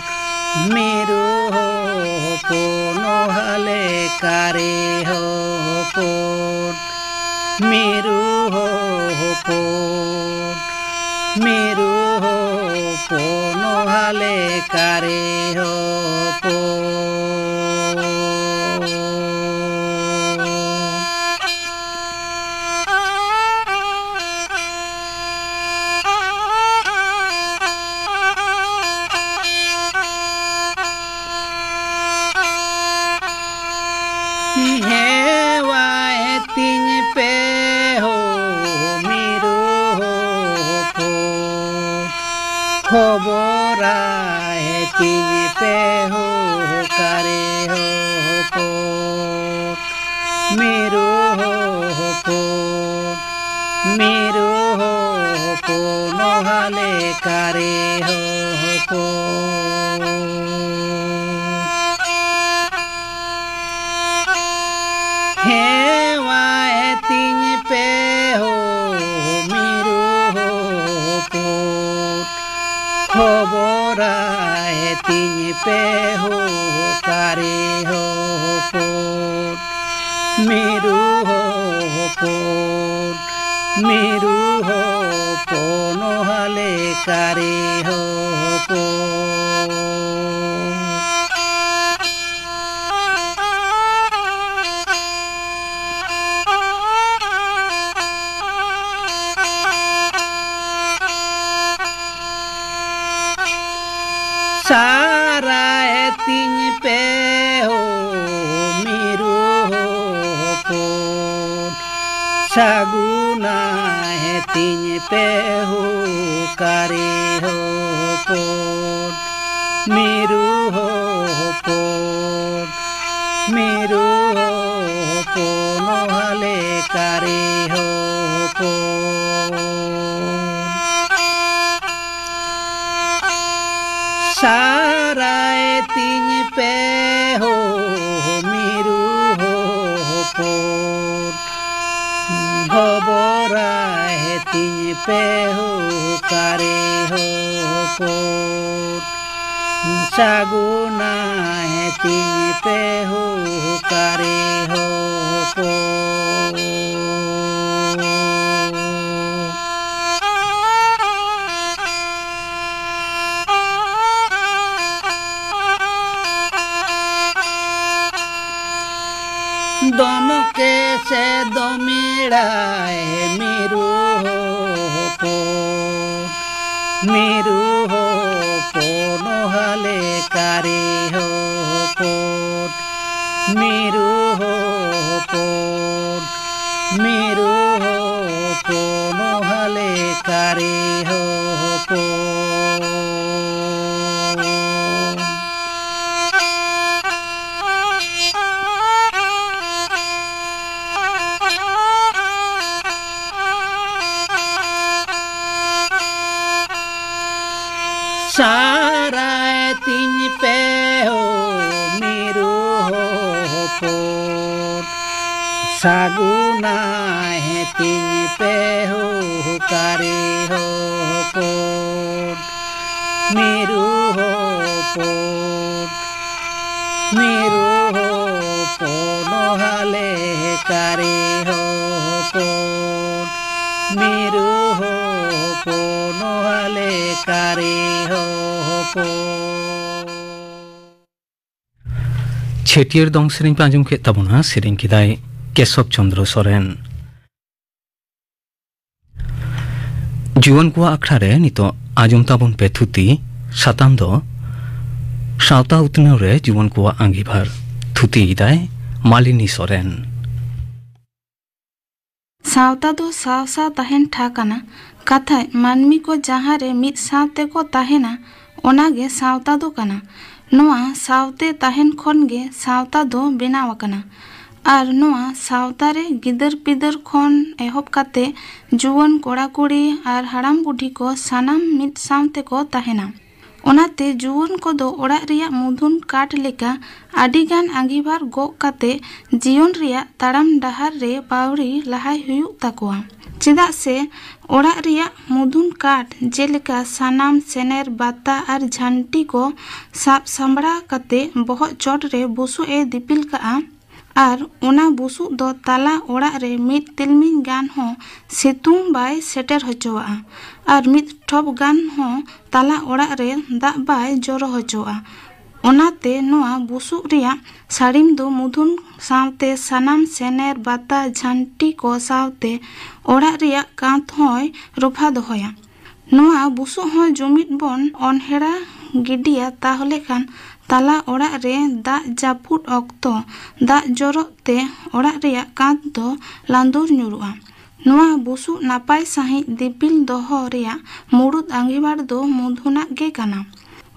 ᱢᱤᱨᱩ ᱦᱚᱯᱚᱱ, ᱦᱟᱞᱮ ᱠᱟᱨᱮ ᱦᱚᱯᱚᱱ, ᱢᱤᱨᱩ ᱦᱚᱯᱚᱱ᱾ ᱢᱤᱨᱩ ᱦᱚᱯᱚᱱ ᱦᱟᱞᱮ ᱠᱟᱨᱮ ᱦᱚᱯᱚᱱ᱾ ᱦᱮᱣᱟᱭ ᱛᱤᱧ ᱯᱮ ᱦᱳ ᱢᱤᱨᱩ ᱦᱚᱯᱚᱱ, ᱠᱷᱚᱵᱚᱨᱟᱭ ᱛᱤᱧ ᱯᱮ ᱦᱳ ᱠᱟᱨᱮ ᱦᱚᱯᱚᱱ᱾ ᱢᱤᱨᱩ ᱦᱚᱯᱚᱱ, ᱢᱤᱨᱩ ᱦᱚᱯᱚᱱ, ᱦᱟᱞᱮ ᱠᱟᱨᱮ ᱦᱚᱯᱚᱱ᱾ ᱦᱮᱣᱟᱭ ᱛᱤᱧ ᱯᱮ ᱦᱳ ᱢᱤᱨᱩ ᱦᱚᱯᱚᱱ, ᱠᱷᱚᱵᱚᱨᱟᱭ ᱛᱤᱧ ᱯᱮ ᱦᱳ ᱠᱟᱨᱮ ᱦᱚᱯᱚᱱ᱾ ᱢᱤᱨᱩ ᱦᱚᱯᱚᱱ, ᱢᱤᱨᱩ ᱦᱚᱯᱚᱱ, ᱦᱟᱞᱮ ᱠᱟᱨᱮ ᱦᱚᱯᱚᱱ᱾ ᱥᱟᱨᱟᱭ ᱛᱤᱧ ᱯᱮ ᱦᱳ ᱢᱤᱨᱩ ᱦᱚᱯᱚᱱ, ᱥᱟᱹᱜᱩᱱᱟᱭ ᱛᱤᱧ ᱯᱮ ᱦᱳ ᱠᱟᱨᱮ ᱦᱚᱯᱚᱱ᱾ ᱢᱤᱨᱩ ᱦᱚᱯᱚᱱ, ᱢᱤᱨᱩ ᱦᱚᱯᱚᱱ, ᱦᱟᱞᱮ ᱠᱟᱨᱮ ᱦᱚᱯᱚᱱ᱾ ᱥᱟᱨᱟᱭ ᱛᱤᱧ ᱯᱮ ᱦᱳ ᱢᱤᱨᱩ ᱦᱚᱯᱚᱱ, ᱦᱚᱵᱚᱨᱟᱭ ᱛᱤᱧ ᱯᱮ ᱦᱳ ᱠᱟᱨᱮ ᱦᱚᱯᱚᱱ, ᱥᱟᱹᱜᱩᱱᱟᱭ ᱛᱤᱧ ᱯᱮ ᱦᱳ ᱠᱟᱨᱮ ᱦᱚᱯᱚᱱ᱾ ᱫᱚᱱ ᱠᱮᱥᱮ ᱫᱚᱢᱮᱲᱟᱭ ᱢᱤᱨᱩ ᱦᱚᱯᱚᱱ, ᱢᱤᱨᱩ ᱦᱚᱯᱚᱱ ᱦᱟᱞᱮ ᱠᱟᱨᱤ ᱦᱚᱯᱚᱱ, ᱢᱤᱨᱩ ᱦᱚᱯᱚᱱ, ᱢᱤᱨᱩ ᱦᱚᱯᱚᱱ ᱦᱟᱞᱮ ᱠᱟᱨᱤ ᱦᱚᱯᱚᱱ᱾ ᱥᱟᱨᱟᱭ ᱛᱤᱧ ᱯᱮ ᱦᱳ ᱢᱤᱨᱩ ᱦᱚᱯᱚᱱ, ᱥᱟᱹᱜᱩᱱᱟᱭ ᱛᱤᱧ ᱯᱮ ᱦᱳ ᱠᱟᱨᱤ ᱦᱚᱯᱚᱱ, ᱢᱤᱨᱩ ᱦᱚᱯᱚᱱ, ᱢᱤᱨᱩ ᱦᱚᱯᱚᱱ ᱦᱟᱞᱮ ᱠᱟᱨᱤ ᱦᱚᱯᱚᱱ, ᱢᱤᱨᱩ ᱦᱚᱯᱚᱱ ᱦᱟᱞᱮ ᱠᱟᱨᱤ ᱦᱚᱯᱚᱱ᱾ ᱪᱷᱟᱹᱴᱭᱟᱹᱨ ᱫᱚᱝ ᱥᱮᱨᱮᱧ ᱯᱮ ᱟᱸᱡᱚᱢ ᱠᱮᱫ ᱛᱟᱵᱚᱱᱟ, ᱥᱮᱨᱮᱧ ᱠᱮᱫᱟᱭ ᱠᱮᱥᱚᱵ ᱪᱚᱸᱫᱽᱨᱚ ᱥᱚᱨᱮᱱ᱾ ᱡᱩᱣᱟᱹᱱ ᱠᱚᱣᱟᱜ ᱟᱠᱷᱲᱟ ᱨᱮ ᱱᱤᱛᱚᱜ ᱟᱸᱡᱚᱢ ᱛᱟᱵᱚᱱ ᱯᱮ ᱛᱷᱩᱛᱤ᱾ ᱥᱟᱛᱟᱢ ᱫᱚ ᱥᱟᱶᱛᱟ ᱩᱛᱱᱟᱹᱣ ᱨᱮ ᱡᱩᱣᱟᱹᱱ ᱠᱚᱣᱟᱜ ᱟᱸᱜᱤᱵᱷᱟᱨ᱾ ᱛᱷᱩᱛᱤᱭᱮᱫᱟᱭ ᱢᱟᱞᱤᱱᱤ ᱥᱚᱨᱮᱱ᱾ ᱥᱟᱶᱛᱟ ᱫᱚ ᱥᱟᱶ ᱥᱟᱶ ᱛᱟᱦᱮᱱ ᱴᱷᱟ ᱠᱟᱱᱟ᱾ ᱠᱟᱛᱷᱟᱡ ᱢᱟᱹᱱᱢᱤ ᱠᱚ ᱡᱟᱦᱟᱸ ᱨᱮ ᱢᱤᱫ ᱥᱟᱶ ᱛᱮᱠᱚ ᱛᱟᱦᱮᱱᱟ, ᱚᱱᱟ ᱜᱮ ᱥᱟᱶᱛᱟ ᱫᱚ ᱠᱟᱱᱟ᱾ ᱱᱚᱣᱟ ᱥᱟᱶᱛᱮ ᱛᱟᱦᱮᱱ ᱠᱷᱚᱱ ᱜᱮ ᱥᱟᱶᱛᱟ ᱫᱚ ᱵᱮᱱᱟᱣ ᱟᱠᱟᱱᱟ᱾ ᱟᱨ ᱱᱚᱣᱟ ᱥᱟᱶᱛᱟ ᱨᱮ ᱜᱤᱫᱟᱹᱨ ᱯᱤᱫᱟᱹᱨ ᱠᱷᱚᱱ ᱮᱦᱚᱵ ᱠᱟᱛᱮ ᱡᱩᱣᱟᱹᱱ ᱠᱚᱲᱟ ᱠᱩᱲᱤ ᱟᱨ ᱦᱟᱲᱟᱢ ᱵᱩᱰᱷᱤ ᱠᱚ ᱥᱟᱱᱟᱢ ᱢᱤᱫ ᱥᱟᱶ ᱛᱮᱠᱚ ᱛᱟᱦᱮᱱᱟ᱾ ᱚᱱᱟᱛᱮ ᱡᱩᱣᱟᱹᱱ ᱠᱚᱫᱚ ᱚᱲᱟᱜ ᱨᱮᱭᱟᱜ ᱢᱩᱫᱷᱩᱱ ᱠᱟᱴ ᱞᱮᱠᱟ ᱟᱹᱰᱤᱜᱟᱱ ᱟᱸᱜᱤᱵᱷᱟᱨ ᱜᱚᱜ ᱠᱟᱛᱮ ᱡᱤᱭᱚᱱ ᱨᱮᱭᱟᱜ ᱛᱟᱲᱟᱢ ᱰᱟᱦᱟᱨ ᱨᱮ ᱯᱟᱹᱣᱲᱤ ᱞᱟᱦᱟᱭ ᱦᱩᱭᱩᱜ ᱛᱟᱠᱚᱣᱟ᱾ ᱪᱮᱫᱟᱜ ᱥᱮ ᱚᱲᱟᱜ ᱨᱮᱭᱟᱜ ᱢᱩᱫᱷᱩᱱ ᱠᱟᱴ ᱡᱮᱞᱮᱠᱟ ᱥᱟᱱᱟᱢ ᱥᱮᱱᱮᱨ, ᱵᱟᱛᱟ ᱟᱨ ᱡᱷᱟᱱᱴᱤ ᱠᱚ ᱥᱟᱵ ᱥᱟᱢᱵᱲᱟᱣ ᱠᱟᱛᱮ ᱵᱚᱦᱚᱜ ᱪᱚᱴ ᱨᱮ ᱵᱩᱥᱩᱵ ᱮ ᱫᱤᱯᱤᱞ ᱠᱟᱜᱼᱟ᱾ ᱟᱨ ᱚᱱᱟ ᱵᱩᱥᱩᱵ ᱫᱚ ᱛᱟᱞᱟ ᱚᱲᱟᱜ ᱨᱮ ᱢᱤᱫ ᱛᱤᱞᱢᱤᱧ ᱜᱟᱱ ᱦᱚᱸ ᱥᱤᱛᱩᱝ ᱵᱟᱭ ᱥᱮᱴᱮᱨ ᱦᱚᱪᱚᱣᱟᱜᱼᱟ᱾ ᱟᱨ ᱢᱤᱫ ᱴᱷᱚᱯ ᱜᱟᱱ ᱦᱚᱸ ᱛᱟᱞᱟ ᱚᱲᱟᱜ ᱨᱮ ᱫᱟᱜ ᱵᱟᱭ ᱡᱚᱨᱚ ᱦᱚᱪᱚᱣᱟᱜᱼᱟ᱾ ᱚᱱᱟᱛᱮ ᱱᱚᱣᱟ ᱵᱩᱥᱩᱵ ᱨᱮᱭᱟᱜ ᱥᱟᱹᱲᱤᱢ ᱫᱚ ᱢᱩᱫᱷᱩᱱ ᱥᱟᱶᱛᱮ ᱥᱟᱱᱟᱢ ᱥᱮᱱᱮᱨ, ᱵᱟᱛᱟ, ᱡᱷᱟᱱᱴᱤ ᱠᱚ ᱥᱟᱶᱛᱮ ᱚᱲᱟᱜ ᱨᱮᱭᱟᱜ ᱠᱟᱸᱛ ᱦᱚᱸᱭ ᱨᱚᱯᱷᱟ ᱫᱚᱦᱚᱭᱟ᱾ ᱱᱚᱣᱟ ᱵᱩᱥᱩᱵ ᱦᱚᱸ ᱡᱩᱢᱤᱫ ᱵᱚᱱ ᱚᱱᱦᱮᱲᱟ ᱜᱤᱰᱤᱭᱟ, ᱛᱟᱦᱚᱞᱮ ᱠᱷᱟᱱ ᱛᱟᱞᱟ ᱚᱲᱟᱜ ᱨᱮ ᱫᱟᱜ ᱡᱟᱹᱯᱩᱫ ᱚᱠᱛᱚ ᱫᱟᱜ ᱡᱚᱨᱚᱜ ᱛᱮ ᱚᱲᱟᱜ ᱨᱮᱭᱟᱜ ᱠᱟᱸᱛ ᱫᱚ ᱞᱟᱸᱫᱩᱨ ᱧᱩᱨᱩᱜᱼᱟ᱾ ᱱᱚᱣᱟ ᱵᱩᱥᱩᱵ ᱱᱟᱯᱟᱭ ᱥᱟᱺᱦᱤᱡ ᱫᱤᱯᱤᱞ ᱫᱚᱦᱚ ᱨᱮᱭᱟᱜ ᱢᱩᱲᱩᱫ ᱟᱸᱜᱤᱵᱷᱟᱨ ᱫᱚ ᱢᱩᱫᱷᱩᱱᱟᱜ ᱜᱮ ᱠᱟᱱᱟ᱾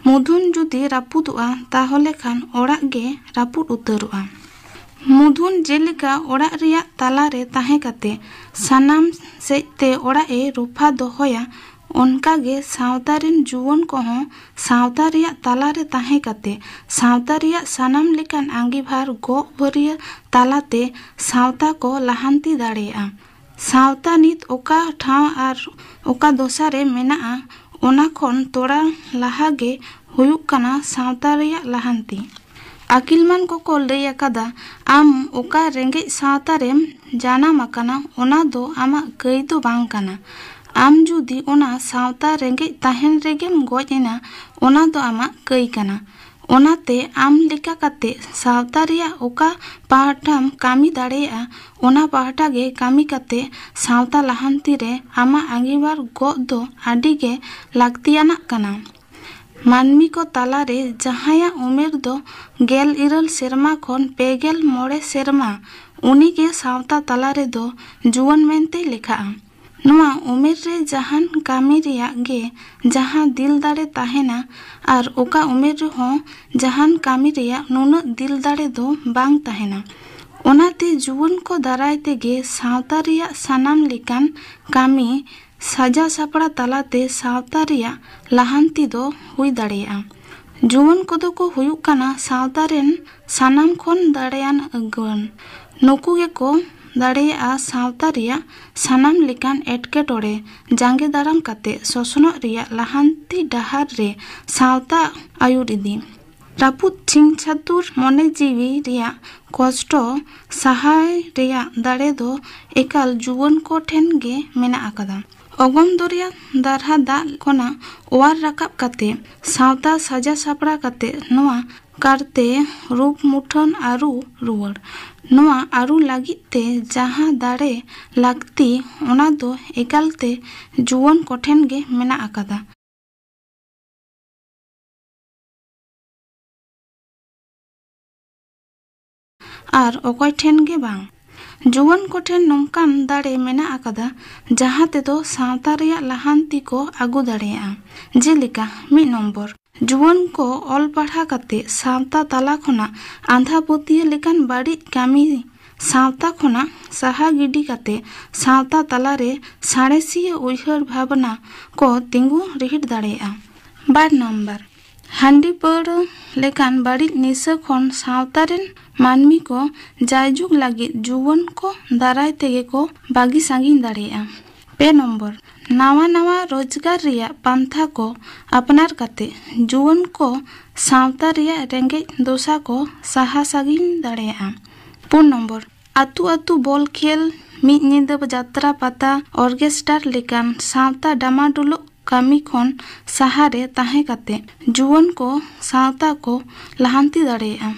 ᱢᱩᱫᱷᱩᱱ ᱡᱩᱫᱤ ᱨᱟᱹᱯᱩᱫᱚᱜᱼᱟ, ᱛᱟᱦᱚᱞᱮ ᱠᱷᱟᱱ ᱚᱲᱟᱜ ᱜᱮ ᱨᱟᱹᱯᱩᱫ ᱩᱛᱟᱹᱨᱚᱜᱼᱟ᱾ ᱢᱩᱫᱷᱩᱱ ᱡᱮᱞᱮᱠᱟ ᱚᱲᱟᱜ ᱨᱮᱭᱟᱜ ᱛᱟᱞᱟ ᱨᱮ ᱛᱟᱦᱮᱸ ᱠᱟᱛᱮ ᱥᱟᱱᱟᱢ ᱥᱮᱫ ᱛᱮ ᱚᱲᱟᱜ ᱮ ᱨᱚᱯᱷᱟ ᱫᱚᱦᱚᱭᱟ, ᱚᱱᱠᱟ ᱜᱮ ᱥᱟᱶᱛᱟ ᱨᱮᱱ ᱡᱩᱣᱟᱹᱱ ᱠᱚᱦᱚᱸ ᱥᱟᱶᱛᱟ ᱨᱮᱭᱟᱜ ᱛᱟᱞᱟ ᱨᱮ ᱛᱟᱦᱮᱸ ᱠᱟᱛᱮ ᱥᱟᱶᱛᱟ ᱨᱮᱭᱟᱜ ᱥᱟᱱᱟᱢ ᱞᱮᱠᱟᱱ ᱟᱸᱜᱤᱵᱷᱟᱨ ᱜᱚᱜ ᱵᱷᱟᱹᱨᱭᱟᱹ ᱛᱟᱞᱟᱛᱮ ᱥᱟᱶᱛᱟ ᱠᱚ ᱞᱟᱦᱟᱱᱛᱤ ᱫᱟᱲᱮᱭᱟᱜᱼᱟ᱾ ᱥᱟᱶᱛᱟ ᱱᱤᱛ ᱚᱠᱟ ᱴᱷᱟᱶ ᱟᱨ ᱚᱠᱟ ᱫᱚᱥᱟ ᱨᱮ ᱢᱮᱱᱟᱜᱼᱟ, ᱚᱱᱟ ᱠᱷᱚᱱ ᱛᱚᱲᱟ ᱞᱟᱦᱟ ᱜᱮ ᱦᱩᱭᱩᱜ ᱠᱟᱱᱟ ᱥᱟᱶᱛᱟ ᱨᱮᱭᱟᱜ ᱞᱟᱦᱟᱱᱛᱤ᱾ ᱟᱹᱠᱤᱞᱢᱟᱱ ᱠᱚᱠᱚ ᱞᱟᱹᱭ ᱟᱠᱟᱫᱟ, ᱟᱢ ᱚᱠᱟ ᱨᱮᱸᱜᱮᱡ ᱥᱟᱶᱛᱟ ᱨᱮᱢ ᱡᱟᱱᱟᱢ ᱟᱠᱟᱱᱟ, ᱚᱱᱟ ᱫᱚ ᱟᱢᱟᱜ ᱠᱟᱹᱭ ᱫᱚ ᱵᱟᱝ ᱠᱟᱱᱟ᱾ ᱟᱢ ᱡᱩᱫᱤ ᱚᱱᱟ ᱥᱟᱶᱛᱟ ᱨᱮᱸᱜᱮᱡ ᱛᱟᱦᱮᱱ ᱨᱮᱜᱮᱢ ᱜᱚᱡ ᱮᱱᱟ, ᱚᱱᱟ ᱫᱚ ᱟᱢᱟᱜ ᱠᱟᱹᱭ ᱠᱟᱱᱟ᱾ ᱚᱱᱟᱛᱮ ᱟᱢ ᱞᱮᱠᱟ ᱠᱟᱛᱮ ᱥᱟᱶᱛᱟ ᱨᱮᱭᱟᱜ ᱚᱠᱟ ᱯᱟᱦᱴᱟᱢ ᱠᱟᱹᱢᱤ ᱫᱟᱲᱮᱭᱟᱜᱼᱟ, ᱚᱱᱟ ᱯᱟᱦᱴᱟ ᱜᱮ ᱠᱟᱹᱢᱤ ᱠᱟᱛᱮ ᱥᱟᱶᱛᱟ ᱞᱟᱦᱟᱱᱛᱤ ᱨᱮ ᱟᱢᱟᱜ ᱟᱸᱜᱤᱵᱷᱟᱨ ᱜᱚᱜ ᱫᱚ ᱟᱹᱰᱤ ᱜᱮ ᱞᱟᱹᱠᱛᱤᱭᱟᱱᱟᱜ ᱠᱟᱱᱟ᱾ ᱢᱟᱹᱱᱢᱤ ᱠᱚ ᱛᱟᱞᱟᱨᱮ ᱡᱟᱦᱟᱸᱭᱟᱜ ᱩᱢᱮᱨ ᱫᱚ ᱜᱮᱞ ᱤᱨᱟᱹᱞ ᱥᱮᱨᱢᱟ ᱠᱷᱚᱱ ᱯᱮ ᱜᱮᱞ ᱢᱚᱬᱮ ᱥᱮᱨᱢᱟ, ᱩᱱᱤᱜᱮ ᱥᱟᱶᱛᱟ ᱛᱟᱞᱟ ᱨᱮᱫᱚ ᱡᱩᱣᱟᱹᱱ ᱢᱮᱱᱛᱮᱭ ᱞᱮᱠᱷᱟᱜᱼᱟ᱾ ᱱᱚᱣᱟ ᱩᱢᱮᱨ ᱨᱮ ᱡᱟᱦᱟᱱ ᱠᱟᱹᱢᱤ ᱨᱮᱭᱟᱜ ᱜᱮ ᱡᱟᱦᱟᱸ ᱫᱤᱞ ᱫᱟᱲᱮ ᱛᱟᱦᱮᱱᱟ, ᱟᱨ ᱚᱠᱟ ᱩᱢᱮᱨ ᱨᱮᱦᱚᱸ ᱡᱟᱦᱟᱱ ᱠᱟᱹᱢᱤ ᱨᱮᱭᱟᱜ ᱱᱩᱱᱟᱹᱜ ᱫᱤᱞ ᱫᱟᱲᱮ ᱫᱚ ᱵᱟᱝ ᱛᱟᱦᱮᱱᱟ᱾ ᱚᱱᱟᱛᱮ ᱡᱩᱣᱟᱹᱱ ᱠᱚ ᱫᱟᱨᱟᱭ ᱛᱮᱜᱮ ᱥᱟᱶᱛᱟ ᱨᱮᱭᱟᱜ ᱥᱟᱱᱟᱢ ᱞᱮᱠᱟᱱ ᱠᱟᱹᱢᱤ ᱥᱟᱡᱟᱣ ᱥᱟᱯᱲᱟᱣ ᱛᱟᱞᱟᱛᱮ ᱥᱟᱶᱛᱟ ᱨᱮᱭᱟᱜ ᱞᱟᱦᱟᱱᱛᱤ ᱫᱚ ᱦᱩᱭ ᱫᱟᱲᱮᱭᱟᱜᱼᱟ᱾ ᱡᱩᱣᱟᱹᱱ ᱠᱚᱫᱚ ᱠᱚ ᱦᱩᱭᱩᱜ ᱠᱟᱱᱟ ᱥᱟᱶᱛᱟ ᱨᱮᱱ ᱥᱟᱱᱟᱢ ᱠᱷᱚᱱ ᱫᱟᱲᱮᱭᱟᱱ ᱟᱹᱜᱩᱣᱟᱹᱱ᱾ ᱱᱩᱠᱩ ᱜᱮᱠᱚ ᱫᱟᱲᱮᱭᱟᱜᱼᱟ ᱥᱟᱶᱛᱟ ᱨᱮᱭᱟᱜ ᱥᱟᱱᱟᱢ ᱞᱮᱠᱟᱱ ᱮᱴᱠᱮᱴᱚᱬᱮ ᱡᱟᱸᱜᱮ ᱫᱟᱨᱟᱢ ᱠᱟᱛᱮ ᱥᱚᱥᱱᱚᱜ ᱨᱮᱭᱟᱜ ᱞᱟᱦᱟᱱᱛᱤ ᱰᱟᱦᱟᱨ ᱨᱮ ᱥᱟᱶᱛᱟ ᱟᱹᱭᱩᱨ ᱤᱫᱤ᱾ ᱨᱟᱹᱯᱩᱫ ᱪᱷᱤᱝ ᱪᱷᱟᱹᱛᱩᱨ ᱢᱚᱱᱮ ᱡᱤᱣᱤ ᱨᱮᱭᱟᱜ ᱠᱚᱥᱴᱚ ᱥᱟᱦᱟᱭ ᱨᱮᱭᱟᱜ ᱫᱟᱲᱮ ᱫᱚ ᱮᱠᱟᱞ ᱡᱩᱣᱟᱹᱱ ᱠᱚ ᱴᱷᱮᱱ ᱜᱮ ᱢᱮᱱᱟᱜ ᱟᱠᱟᱫᱟ᱾ ᱚᱜᱚᱢ ᱫᱚᱨᱭᱟ ᱫᱟᱨᱦᱟ ᱫᱟᱜ ᱠᱷᱚᱱᱟᱜ ᱚᱣᱟᱨ ᱨᱟᱠᱟᱵ ᱠᱟᱛᱮ ᱥᱟᱶᱛᱟ ᱥᱟᱡᱟ ᱥᱟᱯᱲᱟᱣ ᱠᱟᱛᱮ ᱱᱚᱣᱟ ᱠᱟᱨᱛᱮ ᱨᱩᱯ ᱢᱩᱴᱷᱟᱹᱱ ᱟᱹᱨᱩ ᱨᱩᱣᱟᱹᱲ᱾ ᱱᱚᱣᱟ ᱟᱹᱨᱩ ᱞᱟᱹᱜᱤᱫ ᱛᱮ ᱡᱟᱦᱟᱸ ᱫᱟᱲᱮ ᱞᱟᱹᱠᱛᱤ, ᱚᱱᱟ ᱫᱚ ᱮᱠᱟᱞ ᱛᱮ ᱡᱩᱣᱟᱹᱱ ᱠᱚᱴᱷᱮᱱ ᱜᱮ ᱢᱮᱱᱟᱜ ᱟᱠᱟᱫᱟ᱾ ᱟᱨ ᱚᱠᱚᱭ ᱴᱷᱮᱱ ᱜᱮ ᱵᱟᱝ᱾ ᱡᱩᱣᱟᱹᱱ ᱠᱚᱴᱷᱮᱱ ᱱᱚᱝᱠᱟᱱ ᱫᱟᱲᱮ ᱢᱮᱱᱟᱜ ᱟᱠᱟᱫᱟ, ᱡᱟᱦᱟᱸ ᱛᱮᱫᱚ ᱥᱟᱶᱛᱟ ᱨᱮᱭᱟᱜ ᱞᱟᱦᱟᱱᱛᱤ ᱠᱚ ᱟᱹᱜᱩ ᱫᱟᱲᱮᱭᱟᱜᱼᱟ᱾ ᱡᱮᱞᱮᱠᱟ, ᱢᱤᱫ ᱱᱚᱢᱵᱚᱨ, ᱡᱩᱣᱟᱹᱱ ᱠᱚ ᱚᱞ ᱯᱟᱲᱦᱟᱣ ᱠᱟᱛᱮ ᱥᱟᱶᱛᱟ ᱛᱟᱞᱟ ᱠᱷᱚᱱᱟᱜ ᱟᱸᱫᱷᱟ ᱯᱟᱹᱛᱭᱟᱹᱣ ᱞᱮᱠᱟᱱ ᱵᱟᱹᱲᱤᱡ ᱠᱟᱹᱢᱤ ᱥᱟᱶᱛᱟ ᱠᱷᱚᱱᱟᱜ ᱥᱟᱦᱟ ᱜᱤᱰᱤ ᱠᱟᱛᱮ ᱥᱟᱶᱛᱟ ᱛᱟᱞᱟᱨᱮ ᱥᱟᱬᱮᱥᱤᱭᱟᱹ ᱩᱭᱦᱟᱹᱨ ᱵᱷᱟᱵᱽᱱᱟ ᱠᱚ ᱛᱤᱸᱜᱩ ᱨᱤᱦᱤᱴ ᱫᱟᱲᱮᱭᱟᱜᱼᱟ᱾ ᱵᱟᱨ ᱱᱟᱢᱵᱟᱨ, ᱦᱟᱺᱰᱤ ᱯᱟᱹᱣᱨᱟᱹ ᱞᱮᱠᱟᱱ ᱵᱟᱹᱲᱤᱡ ᱱᱤᱥᱟᱹ ᱠᱷᱚᱱ ᱥᱟᱶᱛᱟ ᱨᱮᱱ ᱢᱟᱹᱱᱢᱤ ᱠᱚ ᱡᱟᱭᱡᱩᱜᱽ ᱞᱟᱹᱜᱤᱫ ᱡᱩᱣᱟᱹᱱ ᱠᱚ ᱫᱟᱨᱟᱭ ᱛᱮᱜᱮ ᱠᱚ ᱵᱟᱹᱜᱤ ᱥᱟᱺᱜᱤᱧ ᱫᱟᱲᱮᱭᱟᱜᱼᱟ᱾ ᱯᱮ ᱱᱚᱢᱵᱚᱨ, ᱱᱟᱣᱟ ᱱᱟᱣᱟ ᱨᱳᱡᱽᱜᱟᱨ ᱨᱮᱭᱟᱜ ᱯᱟᱱᱛᱷᱟ ᱠᱚ ᱟᱯᱱᱟᱨ ᱠᱟᱛᱮ ᱡᱩᱣᱟᱹᱱ ᱠᱚ ᱥᱟᱶᱛᱟ ᱨᱮᱭᱟᱜ ᱨᱮᱸᱜᱮᱡ ᱫᱚᱥᱟ ᱠᱚ ᱥᱟᱦᱟ ᱥᱟᱺᱜᱤᱧ ᱫᱟᱲᱮᱭᱟᱜᱼᱟ᱾ ᱯᱩᱱ ᱱᱚᱢᱵᱚᱨ, ᱟᱹᱛᱩ ᱟᱹᱛᱩ ᱵᱚᱞ ᱠᱷᱮᱞ, ᱢᱤᱫ ᱧᱤᱫᱟᱹ ᱡᱟᱛᱨᱟ ᱯᱟᱛᱟ, ᱚᱨᱜᱮᱥᱴᱟᱨ ᱞᱮᱠᱟᱱ ᱥᱟᱶᱛᱟ ᱰᱟᱢᱟᱰᱩᱞᱚᱜ ᱠᱟᱹᱢᱤ ᱠᱷᱚᱱ ᱥᱟᱦᱟᱨᱮ ᱛᱟᱦᱮᱸ ᱠᱟᱛᱮ ᱡᱩᱣᱟᱹᱱ ᱠᱚ ᱥᱟᱶᱛᱟ ᱠᱚ ᱞᱟᱦᱟᱱᱛᱤ ᱫᱟᱲᱮᱭᱟᱜᱼᱟ᱾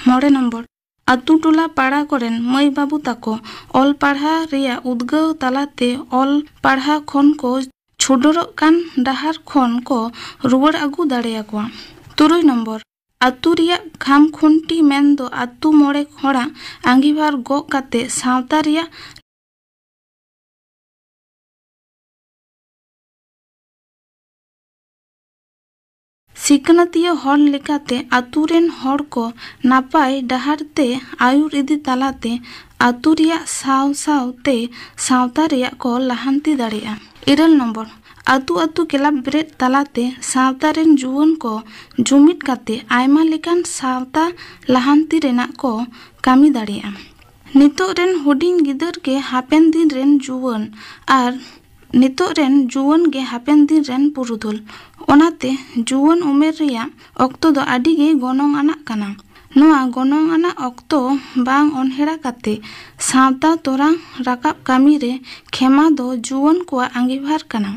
ᱢᱚᱬᱮ ᱱᱚᱢᱵᱚᱨ, ᱟᱹᱛᱩ ᱴᱚᱞᱟ ᱯᱟᱲᱟ ᱠᱚᱨᱮᱱ ᱢᱟᱹᱭ ᱵᱟᱹᱵᱩ ᱛᱟᱠᱚ ᱚᱞ ᱯᱟᱲᱦᱟᱣ ᱨᱮᱭᱟᱜ ᱩᱫᱽᱜᱟᱹᱣ ᱛᱟᱞᱟᱛᱮ ᱚᱞ ᱯᱟᱲᱦᱟᱣ ᱠᱷᱚᱱ ᱠᱚ ᱪᱷᱩᱰᱟᱹᱨᱚᱜ ᱠᱟᱱ ᱰᱟᱦᱟᱨ ᱠᱷᱚᱱ ᱠᱚ ᱨᱩᱣᱟᱹᱲ ᱟᱹᱜᱩ ᱫᱟᱲᱮᱭᱟᱠᱚᱣᱟ᱾ ᱛᱩᱨᱩᱭ ᱱᱚᱢᱵᱚᱨ, ᱟᱹᱛᱩ ᱨᱮᱭᱟᱜ ᱠᱷᱟᱢ ᱠᱷᱩᱱᱴᱤ ᱢᱮᱱᱫᱚ ᱟᱹᱛᱩ ᱢᱚᱬᱮ ᱦᱚᱲᱟᱜ ᱟᱸᱜᱤᱵᱷᱟᱨ ᱜᱚᱜ ᱠᱟᱛᱮ ᱥᱟᱶᱛᱟ ᱨᱮᱭᱟᱜ ᱥᱤᱠᱷᱱᱟᱹᱛᱤᱭᱟᱹ ᱦᱚᱲ ᱞᱮᱠᱟᱛᱮ ᱟᱹᱛᱩ ᱨᱮᱱ ᱦᱚᱲ ᱠᱚ ᱱᱟᱯᱟᱭ ᱰᱟᱦᱟᱨ ᱛᱮ ᱟᱹᱭᱩᱨ ᱤᱫᱤ ᱛᱟᱞᱟᱛᱮ ᱟᱹᱛᱩ ᱨᱮᱭᱟᱜ ᱥᱟᱶ ᱥᱟᱶᱛᱮ ᱥᱟᱶᱛᱟ ᱨᱮᱭᱟᱜ ᱠᱚ ᱞᱟᱦᱟᱱᱛᱤ ᱫᱟᱲᱮᱭᱟᱜᱼᱟ᱾ ᱤᱨᱟᱹᱞ ᱱᱚᱢᱵᱚᱨ, ᱟᱹᱛᱩ ᱟᱹᱛᱩ ᱠᱞᱟᱵᱽ ᱵᱮᱨᱮᱫ ᱛᱟᱞᱟᱛᱮ ᱥᱟᱶᱛᱟ ᱨᱮᱱ ᱡᱩᱣᱟᱹᱱ ᱠᱚ ᱡᱩᱢᱤᱫ ᱠᱟᱛᱮ ᱟᱭᱢᱟ ᱞᱮᱠᱟᱱ ᱥᱟᱶᱛᱟ ᱞᱟᱦᱟᱱᱛᱤ ᱨᱮᱱᱟᱜ ᱠᱚ ᱠᱟᱹᱢᱤ ᱫᱟᱲᱮᱭᱟᱜᱼᱟ᱾ ᱱᱤᱛᱚᱜ ᱨᱮᱱ ᱦᱩᱰᱤᱧ ᱜᱤᱫᱟᱹᱨ ᱜᱮ ᱦᱟᱯᱮᱱ ᱫᱤᱱ ᱨᱮᱱ ᱡᱩᱣᱟᱹᱱ ᱟᱨ ᱱᱤᱛᱚᱜ ᱨᱮᱱ ᱡᱩᱣᱟᱹᱱ ᱜᱮ ᱦᱟᱯᱮᱱ ᱫᱤᱱ ᱨᱮᱱ ᱯᱩᱨᱩᱫᱷᱩᱞ᱾ ᱚᱱᱟᱛᱮ ᱡᱩᱣᱟᱹᱱ ᱩᱢᱮᱨ ᱨᱮᱭᱟᱜ ᱚᱠᱛᱚ ᱫᱚ ᱟᱹᱰᱤ ᱜᱮ ᱜᱚᱱᱚᱝ ᱟᱱᱟᱜ ᱠᱟᱱᱟ᱾ ᱱᱚᱣᱟ ᱜᱚᱱᱚᱝ ᱟᱱᱟᱜ ᱚᱠᱛᱚ ᱵᱟᱝ ᱚᱱᱦᱮᱲᱟ ᱠᱟᱛᱮ ᱥᱟᱶᱛᱟ ᱛᱚᱨᱟᱝ ᱨᱟᱠᱟᱵ ᱠᱟᱹᱢᱤ ᱨᱮ ᱠᱷᱮᱢᱟ ᱫᱚ ᱡᱩᱣᱟᱹᱱ ᱠᱚᱣᱟᱜ ᱟᱸᱜᱤᱵᱷᱟᱨ ᱠᱟᱱᱟ᱾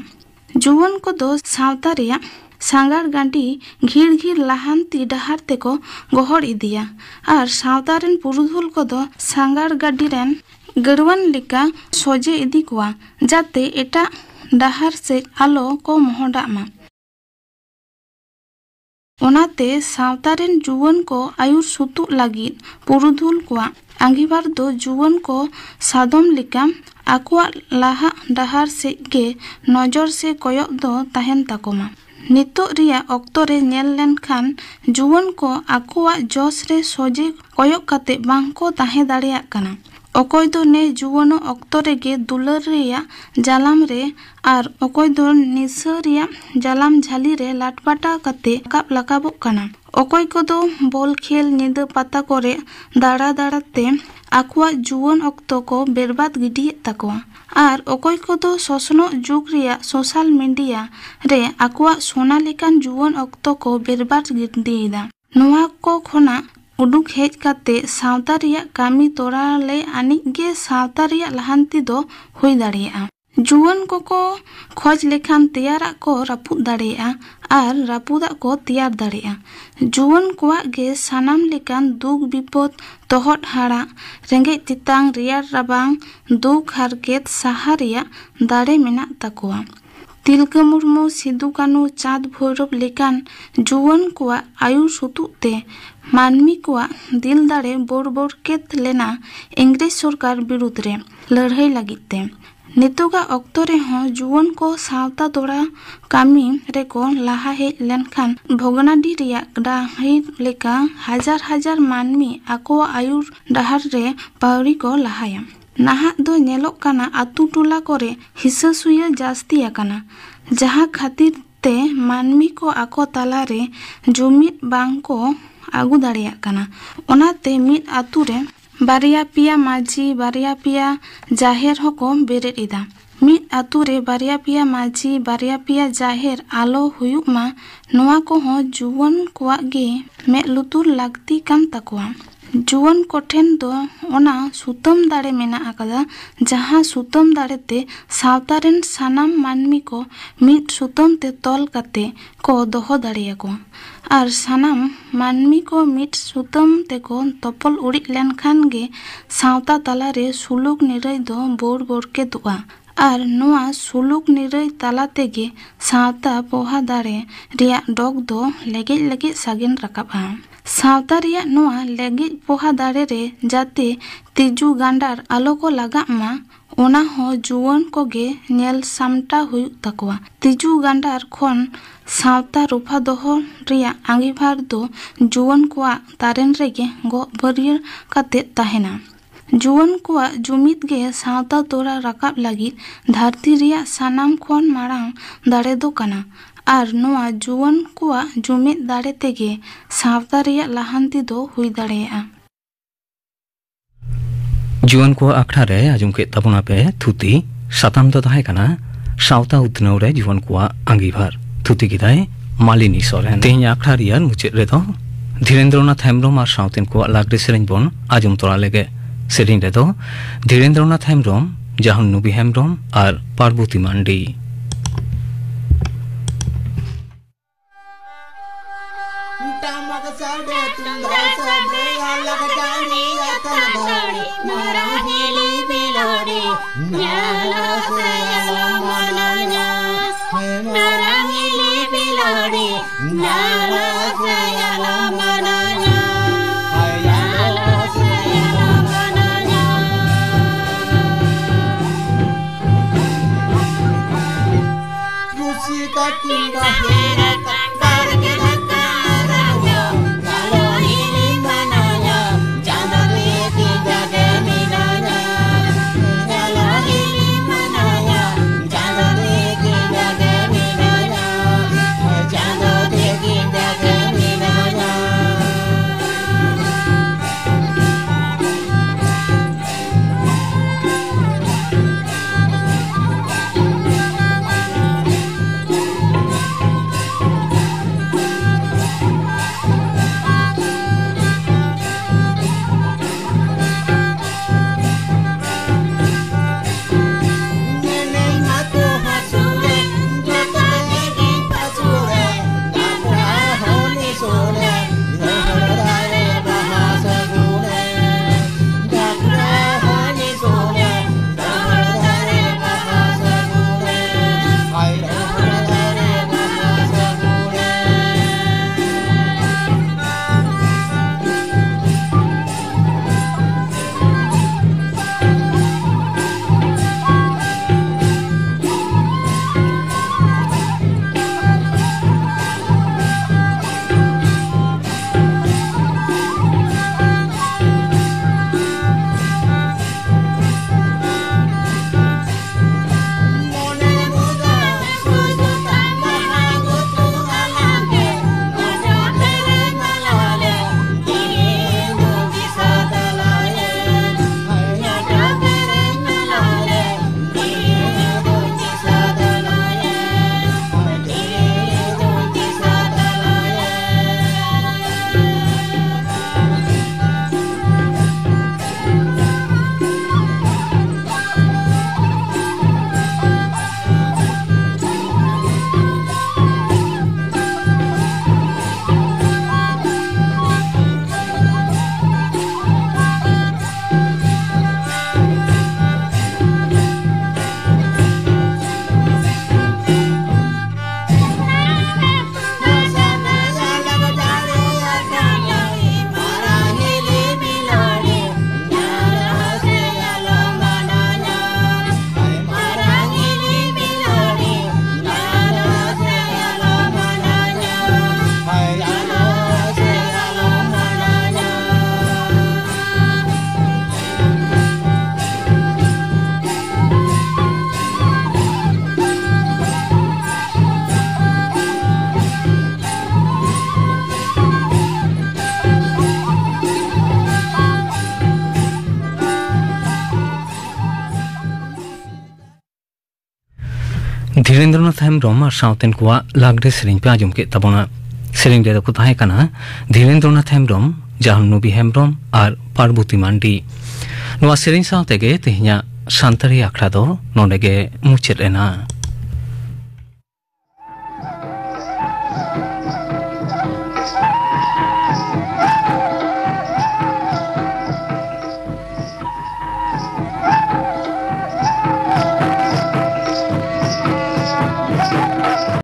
ᱡᱩᱣᱟᱹᱱ ᱠᱚᱫᱚ ᱥᱟᱶᱛᱟ ᱨᱮᱭᱟᱜ ᱥᱟᱸᱜᱟᱲ ᱜᱟᱹᱰᱤ ᱜᱷᱤᱲ ᱜᱷᱤᱲ ᱞᱟᱦᱟᱱᱛᱤ ᱰᱟᱦᱟᱨ ᱛᱮᱠᱚ ᱜᱚᱦᱚᱲ ᱤᱫᱤᱭᱟ ᱟᱨ ᱥᱟᱶᱛᱟ ᱨᱮᱱ ᱯᱩᱨᱩᱫᱷᱩᱞ ᱠᱚᱫᱚ ᱥᱟᱸᱜᱟᱲ ᱜᱟᱹᱰᱤ ᱨᱮᱱ ᱜᱟᱹᱲᱣᱟᱹᱱ ᱞᱮᱠᱟ ᱥᱚᱡᱷᱮ ᱤᱫᱤ ᱠᱚᱣᱟ, ᱡᱟᱛᱮ ᱮᱴᱟᱜ ᱰᱟᱦᱟᱨ ᱥᱮᱫ ᱟᱞᱚ ᱠᱚ ᱢᱚᱦᱰᱟᱜ ᱢᱟ᱾ ᱚᱱᱟᱛᱮ ᱥᱟᱶᱛᱟ ᱨᱮᱱ ᱡᱩᱣᱟᱹᱱ ᱠᱚ ᱟᱹᱭᱩᱨ ᱥᱩᱛᱩᱜ ᱞᱟᱹᱜᱤᱫ ᱯᱩᱨᱩᱫᱷᱩᱞ ᱠᱚᱣᱟᱜ ᱟᱸᱜᱤᱵᱷᱟᱨ ᱫᱚ ᱡᱩᱣᱟᱹᱱ ᱠᱚ ᱥᱟᱫᱚᱢ ᱞᱮᱠᱟ ᱟᱠᱚᱣᱟᱜ ᱞᱟᱦᱟᱜ ᱰᱟᱦᱟᱨ ᱥᱮᱫ ᱜᱮ ᱱᱚᱡᱚᱨ ᱥᱮ ᱠᱚᱭᱚᱜ ᱫᱚ ᱛᱟᱦᱮᱱ ᱛᱟᱠᱚ ᱢᱟ᱾ ᱱᱤᱛᱚᱜ ᱨᱮᱭᱟᱜ ᱚᱠᱛᱚ ᱨᱮ ᱧᱮᱞ ᱞᱮᱱᱠᱷᱟᱱ ᱡᱩᱣᱟᱹᱱ ᱠᱚ ᱟᱠᱚᱣᱟᱜ ᱡᱚᱥ ᱨᱮ ᱥᱚᱡᱷᱮ ᱠᱚᱭᱚᱜ ᱠᱟᱛᱮ ᱵᱟᱝ ᱠᱚ ᱛᱟᱦᱮᱸ ᱫᱟᱲᱮᱭᱟᱜ ᱠᱟᱱᱟ᱾ ᱚᱠᱚᱭ ᱫᱚ ᱱᱮ ᱡᱩᱣᱟᱹᱱᱚᱜ ᱚᱠᱛᱚ ᱨᱮᱜᱮ ᱫᱩᱞᱟᱹᱲ ᱨᱮᱭᱟᱜ ᱡᱟᱞᱟᱢ ᱨᱮ ᱟᱨ ᱚᱠᱚᱭ ᱫᱚ ᱱᱤᱥᱟᱹ ᱨᱮᱭᱟᱜ ᱡᱟᱞᱟᱢ ᱡᱷᱟᱹᱞᱤ ᱨᱮ ᱞᱟᱴᱯᱟᱴᱟ ᱠᱟᱛᱮ ᱨᱟᱠᱟᱵ ᱞᱟᱠᱟᱵᱚᱜ ᱠᱟᱱᱟ᱾ ᱚᱠᱚᱭ ᱠᱚᱫᱚ ᱵᱚᱞ ᱠᱷᱮᱞ, ᱧᱤᱫᱟᱹ ᱯᱟᱛᱟ ᱠᱚᱨᱮ ᱫᱟᱬᱟ ᱫᱟᱬᱟ ᱛᱮ ᱟᱠᱚᱣᱟᱜ ᱡᱩᱣᱟᱹᱱ ᱚᱠᱛᱚ ᱠᱚ ᱵᱮᱨᱵᱟᱫ ᱜᱤᱰᱤᱭᱮᱫ ᱛᱟᱠᱚᱣᱟ᱾ ᱟᱨ ᱚᱠᱚᱭ ᱠᱚᱫᱚ ᱥᱚᱥᱱᱚᱜ ᱡᱩᱜᱽ ᱨᱮᱭᱟᱜ ᱥᱳᱥᱟᱞ ᱢᱤᱰᱤᱭᱟ ᱨᱮ ᱟᱠᱚᱣᱟᱜ ᱥᱳᱱᱟ ᱞᱮᱠᱟᱱ ᱡᱩᱣᱟᱹᱱ ᱚᱠᱛᱚ ᱠᱚ ᱵᱮᱨᱵᱟᱫ ᱜᱤᱰᱤᱭᱮᱫᱟ᱾ ᱱᱚᱣᱟ ᱠᱚ ᱠᱷᱚᱱᱟᱜ ᱩᱰᱩᱠ ᱦᱮᱡ ᱠᱟᱛᱮ ᱥᱟᱶᱛᱟ ᱨᱮᱭᱟᱜ ᱠᱟᱹᱢᱤ ᱛᱚᱨᱟᱣ ᱞᱮ ᱟᱹᱱᱤᱡ ᱜᱮ ᱥᱟᱶᱛᱟ ᱨᱮᱭᱟᱜ ᱞᱟᱦᱟᱱᱛᱤ ᱫᱚ ᱦᱩᱭ ᱫᱟᱲᱮᱭᱟᱜᱼᱟ᱾ ᱡᱩᱣᱟᱹᱱ ᱠᱚᱠᱚ ᱠᱷᱚᱡᱽ ᱞᱮᱠᱷᱟᱱ ᱛᱮᱭᱟᱨᱟᱜ ᱠᱚ ᱨᱟᱹᱯᱩᱫ ᱫᱟᱲᱮᱭᱟᱜᱼᱟ ᱟᱨ ᱨᱟᱹᱯᱩᱫᱟᱜ ᱠᱚ ᱛᱮᱭᱟᱨ ᱫᱟᱲᱮᱭᱟᱜᱼᱟ᱾ ᱡᱩᱣᱟᱹᱱ ᱠᱚᱣᱟᱜ ᱜᱮ ᱥᱟᱱᱟᱢ ᱞᱮᱠᱟᱱ ᱫᱩᱠ ᱵᱤᱯᱚᱫ, ᱛᱚᱦᱚᱫ ᱦᱟᱲᱟᱜ, ᱨᱮᱸᱜᱮᱡ ᱛᱮᱛᱟᱝ, ᱨᱮᱭᱟᱲ ᱨᱟᱵᱟᱝ, ᱫᱩᱠ ᱦᱟᱨᱠᱮᱛ ᱥᱟᱦᱟ ᱨᱮᱭᱟᱜ ᱫᱟᱲᱮ ᱢᱮᱱᱟᱜ ᱛᱟᱠᱚᱣᱟ᱾ ᱛᱤᱞᱠᱟᱹ ᱢᱩᱨᱢᱩ, ᱥᱤᱫᱩ ᱠᱟᱹᱱᱩ, ᱪᱟᱸᱫᱽ ᱵᱷᱳᱭᱨᱳᱵ ᱞᱮᱠᱟᱱ ᱡᱩᱣᱟᱹᱱ ᱠᱚᱣᱟᱜ ᱟᱹᱭᱩᱨ ᱥᱩᱛᱩᱜ ᱛᱮ ᱢᱟᱹᱱᱢᱤ ᱠᱚᱣᱟᱜ ᱫᱤᱞ ᱫᱟᱲᱮ ᱵᱳᱨ ᱵᱳᱨᱠᱮᱛ ᱞᱮᱱᱟ ᱤᱝᱨᱮᱡᱽ ᱥᱚᱨᱠᱟᱨ ᱵᱤᱨᱩᱫᱽ ᱨᱮ ᱞᱟᱹᱲᱦᱟᱹᱭ ᱞᱟᱹᱜᱤᱫ ᱛᱮ᱾ ᱱᱤᱛᱚᱜᱟᱜ ᱚᱠᱛᱚ ᱨᱮᱦᱚᱸ ᱡᱩᱣᱟᱹᱱ ᱠᱚ ᱥᱟᱶᱛᱟ ᱛᱚᱲᱟ ᱠᱟᱹᱢᱤ ᱨᱮᱠᱚ ᱞᱟᱦᱟ ᱦᱮᱡ ᱞᱮᱱᱠᱷᱟᱱ ᱵᱷᱚᱜᱽᱱᱟᱰᱤ ᱨᱮᱭᱟᱜ ᱰᱟᱹᱦᱤ ᱞᱮᱠᱟ ᱦᱟᱡᱟᱨ ᱦᱟᱡᱟᱨ ᱢᱟᱹᱱᱢᱤ ᱟᱠᱚᱣᱟᱜ ᱟᱹᱭᱩᱨ ᱰᱟᱦᱟᱨ ᱨᱮ ᱯᱟᱹᱣᱲᱤ ᱠᱚ ᱞᱟᱦᱟᱭᱟ᱾ ᱱᱟᱦᱟᱜ ᱫᱚ ᱧᱮᱞᱚᱜ ᱠᱟᱱᱟ ᱟᱛᱳ ᱴᱚᱞᱟ ᱠᱚᱨᱮ ᱦᱤᱥᱟᱹ ᱥᱩᱭᱟᱹ ᱡᱟᱹᱥᱛᱤ ᱟᱠᱟᱱᱟ, ᱡᱟᱦᱟᱸ ᱠᱷᱟᱹᱛᱤᱨ ᱛᱮ ᱢᱟᱹᱱᱢᱤ ᱠᱚ ᱟᱠᱚ ᱛᱟᱞᱟᱨᱮ ᱡᱩᱢᱤᱫ ᱵᱟᱝ ᱠᱚ ᱟᱹᱜᱩ ᱫᱟᱲᱮᱭᱟᱜ ᱠᱟᱱᱟ᱾ ᱚᱱᱟᱛᱮ ᱢᱤᱫ ᱟᱛᱳ ᱨᱮ ᱵᱟᱨᱭᱟ ᱯᱮᱭᱟ ᱢᱟᱹᱡᱷᱤ, ᱵᱟᱨᱭᱟ ᱯᱮᱭᱟ ᱡᱟᱦᱮᱨ ᱦᱚᱸᱠᱚ ᱵᱮᱨᱮᱫ ᱮᱫᱟ᱾ ᱢᱤᱫ ᱟᱛᱳ ᱨᱮ ᱵᱟᱨᱭᱟ ᱯᱮᱭᱟ ᱢᱟᱹᱡᱷᱤ, ᱵᱟᱨᱭᱟ ᱯᱮᱭᱟ ᱡᱟᱦᱮᱨ ᱟᱞᱚ ᱦᱩᱭᱩᱜ ᱢᱟ, ᱱᱚᱣᱟ ᱠᱚᱦᱚᱸ ᱡᱩᱣᱟᱹᱱ ᱠᱚᱣᱟᱜ ᱜᱮ ᱢᱮᱫ ᱞᱩᱛᱩᱨ ᱞᱟᱹᱠᱛᱤ ᱠᱟᱱ ᱛᱟᱠᱚᱣᱟ᱾ ᱡᱩᱣᱟᱹᱱ ᱠᱚᱴᱷᱮᱱ ᱫᱚ ᱚᱱᱟ ᱥᱩᱛᱟᱹᱢ ᱫᱟᱲᱮ ᱢᱮᱱᱟᱜ ᱟᱠᱟᱫᱟ, ᱡᱟᱦᱟᱸ ᱥᱩᱛᱟᱹᱢ ᱫᱟᱲᱮ ᱛᱮ ᱥᱟᱶᱛᱟ ᱨᱮᱱ ᱥᱟᱱᱟᱢ ᱢᱟᱹᱱᱢᱤ ᱠᱚ ᱢᱤᱫ ᱥᱩᱛᱟᱹᱢ ᱛᱮ ᱛᱚᱞ ᱠᱟᱛᱮ ᱠᱚ ᱫᱚᱦᱚ ᱫᱟᱲᱮᱭᱟᱠᱚᱣᱟ᱾ ᱟᱨ ᱥᱟᱱᱟᱢ ᱢᱟᱹᱱᱢᱤ ᱠᱚ ᱢᱤᱫ ᱥᱩᱛᱟᱹᱢ ᱛᱮᱠᱚ ᱛᱚᱯᱚᱞ ᱩᱨᱤᱡ ᱞᱮᱱᱠᱷᱟᱱ ᱜᱮ ᱥᱟᱶᱛᱟ ᱛᱟᱞᱟᱨᱮ ᱥᱩᱞᱩᱠ ᱱᱤᱨᱟᱹᱭ ᱫᱚ ᱵᱳᱲ ᱵᱳᱨᱠᱮᱛᱚᱜᱼᱟ᱾ ᱟᱨ ᱱᱚᱣᱟ ᱥᱩᱞᱩᱠ ᱱᱤᱨᱟᱹᱭ ᱛᱟᱞᱟ ᱛᱮᱜᱮ ᱥᱟᱶᱛᱟ ᱯᱚᱦᱟ ᱫᱟᱲᱮ ᱨᱮᱭᱟᱜ ᱰᱚᱜᱽ ᱫᱚ ᱞᱮᱜᱮᱡ ᱞᱮᱜᱮᱡ ᱥᱟᱜᱮᱱ ᱨᱟᱠᱟᱵᱼᱟ᱾ ᱥᱟᱶᱛᱟ ᱨᱮᱭᱟᱜ ᱱᱚᱣᱟ ᱞᱮᱜᱮᱡ ᱯᱚᱦᱟ ᱫᱟᱲᱮ ᱨᱮ ᱡᱟᱛᱮ ᱛᱤᱡᱩ ᱜᱟᱸᱰᱟᱨ ᱟᱞᱚ ᱠᱚ ᱞᱟᱜᱟᱜ ᱢᱟ, ᱚᱱᱟ ᱦᱚᱸ ᱡᱩᱣᱟᱹᱱ ᱠᱚᱜᱮ ᱧᱮᱞ ᱥᱟᱢᱴᱟᱣ ᱦᱩᱭᱩᱜ ᱛᱟᱠᱚᱣᱟ᱾ ᱛᱤᱡᱩ ᱜᱟᱸᱰᱟᱨ ᱠᱷᱚᱱ ᱥᱟᱶᱛᱟ ᱨᱚᱯᱷᱟ ᱫᱚᱦᱚ ᱨᱮᱭᱟᱜ ᱟᱸᱜᱤᱵᱷᱟᱨ ᱫᱚ ᱡᱩᱣᱟᱹᱱ ᱠᱚᱣᱟᱜ ᱛᱟᱨᱮᱱ ᱨᱮᱜᱮ ᱜᱚᱜ ᱵᱟᱹᱨᱭᱟᱹᱲ ᱠᱟᱛᱮ ᱛᱟᱦᱮᱱᱟ᱾ ᱡᱩᱣᱟᱹᱱ ᱠᱚᱣᱟᱜ ᱡᱩᱢᱤᱫ ᱜᱮ ᱥᱟᱶᱛᱟ ᱛᱚᱨᱟ ᱨᱟᱠᱟᱵ ᱞᱟᱹᱜᱤᱫ ᱫᱷᱟᱹᱨᱛᱤ ᱨᱮᱭᱟᱜ ᱥᱟᱱᱟᱢ ᱠᱷᱚᱱ ᱢᱟᱲᱟᱝ ᱫᱟᱲᱮ ᱫᱚ ᱠᱟᱱᱟ᱾ ᱟᱨ ᱱᱚᱣᱟ ᱡᱩᱣᱟᱹᱱ ᱠᱚᱣᱟᱜ ᱡᱩᱢᱤᱫ ᱫᱟᱲᱮ ᱛᱮᱜᱮ ᱥᱟᱶᱛᱟ ᱨᱮᱭᱟᱜ ᱞᱟᱦᱟᱱᱛᱤ ᱫᱚ ᱦᱩᱭ ᱫᱟᱲᱮᱭᱟᱜᱼᱟ᱾ ᱡᱩᱣᱟᱹᱱ ᱠᱚᱣᱟᱜ ᱟᱠᱷᱲᱟ ᱨᱮ ᱟᱸᱡᱚᱢ ᱠᱮᱫ ᱛᱟᱵᱚᱱᱟ ᱯᱮ ᱛᱷᱩᱛᱤ᱾ ᱥᱟᱛᱟᱢ ᱫᱚ ᱛᱟᱦᱮᱸ ᱠᱟᱱᱟ ᱥᱟᱶᱛᱟ ᱩᱛᱱᱟᱹᱣ ᱨᱮ ᱡᱩᱣᱟᱹᱱ ᱠᱚᱣᱟᱜ ᱟᱸᱜᱤᱵᱷᱟᱨ᱾ ᱛᱷᱩᱛᱤ ᱠᱮᱫᱟᱭ ᱢᱟᱞᱤᱱᱤ ᱥᱚᱨᱮᱱ᱾ ᱛᱮᱦᱮᱧ ᱟᱠᱷᱲᱟ ᱨᱮᱭᱟᱜ ᱢᱩᱪᱟᱹᱫ ᱨᱮᱫᱚ ᱫᱷᱤᱨᱮᱱᱫᱨᱚᱱᱟᱛᱷ ᱦᱮᱢᱵᱨᱚᱢ ᱟᱨ ᱥᱟᱶᱛᱮᱱ ᱠᱚᱣᱟᱜ ᱞᱟᱜᱽᱲᱮ ᱥᱮᱨᱮᱧ ᱵᱚᱱ ᱟᱸᱡᱚᱢ ᱛᱚᱨᱟ ᱞᱮᱜᱮ᱾ ᱥᱮᱨᱮᱧ ᱨᱮᱫᱚ ᱫᱷᱤᱨᱮᱱᱫᱨᱚᱱᱟᱛᱷ ᱦᱮᱢᱵᱨᱚᱢ, ᱡᱟᱦᱟᱱ ᱱᱩᱵᱤ ᱦᱮᱢᱵᱨᱚᱢ ᱟᱨ ᱯᱟᱨᱵᱚᱛᱤ ᱢᱟᱱᱰᱤ᱾ ᱴᱟᱢᱟᱠ ᱥᱟᱰᱮ, ᱛᱩᱢᱫᱟᱜ ᱥᱟᱰᱮ, ᱟᱨ ᱞᱟᱜᱽᱲᱮ ᱟᱛᱮ ᱫᱟᱲᱮ, ᱢᱟᱨᱟᱝ ᱦᱤᱞᱤ ᱵᱤᱞᱚᱲᱤ, ᱧᱮᱞᱚᱜ ᱥᱮ ᱟᱞᱚᱢ ᱢᱟᱱᱟᱧᱟ᱾ ᱢᱟᱨᱟᱝ ᱦᱤᱞᱤ ᱵᱤᱞᱚᱲᱤ, ᱧᱮᱞᱚᱜ ᱥᱮ ᱟᱞᱚᱢ ᱢᱟᱱᱟᱧᱟ᱾ ᱧᱮᱞᱚᱜ ᱥᱮ ᱟᱞᱚᱢ ᱢᱟᱱᱟᱧᱟ᱾ ᱨᱩᱥᱤᱠᱟ ᱠᱤᱝᱵᱟ ᱦᱮᱲᱟ ᱠᱟᱴᱟ ᱨᱮᱜᱮ ᱞᱟᱜᱟᱣ ᱨᱟᱡᱟ, ᱪᱟᱞᱚ ᱦᱤᱞᱤ ᱢᱟᱱᱟᱭᱟ, ᱪᱟᱸᱫᱚ ᱫᱮᱠᱷᱤ ᱡᱟᱜᱮ ᱢᱮᱱᱟᱭᱟ᱾ ᱪᱟᱞᱚ ᱦᱤᱞᱤ ᱢᱟᱱᱟᱭᱟ, ᱪᱟᱸᱫᱚ ᱫᱮᱠᱷᱤ ᱡᱟᱜᱮ ᱢᱮᱱᱟᱭᱟ, ᱪᱟᱸᱫᱚ ᱫᱮᱠᱷᱤ ᱡᱟᱜᱮ ᱢᱮᱱᱟᱭᱟ᱾ ᱫᱷᱤᱨᱮᱱᱫᱨᱚᱱᱟᱛᱷ ᱦᱮᱢᱵᱽᱨᱚᱢ ᱟᱨ ᱥᱟᱶᱛᱮᱱ ᱠᱚᱣᱟᱜ ᱞᱟᱜᱽᱲᱮ ᱥᱮᱨᱮᱧ ᱯᱮ ᱟᱸᱡᱚᱢ ᱠᱮᱫ ᱛᱟᱵᱚᱱᱟ᱾ ᱥᱮᱨᱮᱧ ᱨᱮᱫᱚ ᱠᱚ ᱛᱟᱦᱮᱸ ᱠᱟᱱᱟ ᱫᱷᱤᱨᱮᱱᱫᱨᱚᱱᱟᱛᱷ ᱦᱮᱢᱵᱽᱨᱚᱢ, ᱡᱟᱦᱱᱩᱵᱤ ᱦᱮᱢᱵᱽᱨᱚᱢ ᱟᱨ ᱯᱟᱨᱵᱚᱛᱤ ᱢᱟᱱᱰᱤ᱾ ᱱᱚᱣᱟ ᱥᱮᱨᱮᱧ ᱥᱟᱶ ᱛᱮᱜᱮ ᱛᱮᱦᱮᱧᱟᱜ ᱥᱟᱱᱛᱟᱲᱤ ᱟᱠᱷᱲᱟ ᱫᱚ ᱱᱚᱰᱮ ᱜᱮ ᱢᱩᱪᱟᱹᱫ ᱮᱱᱟ᱾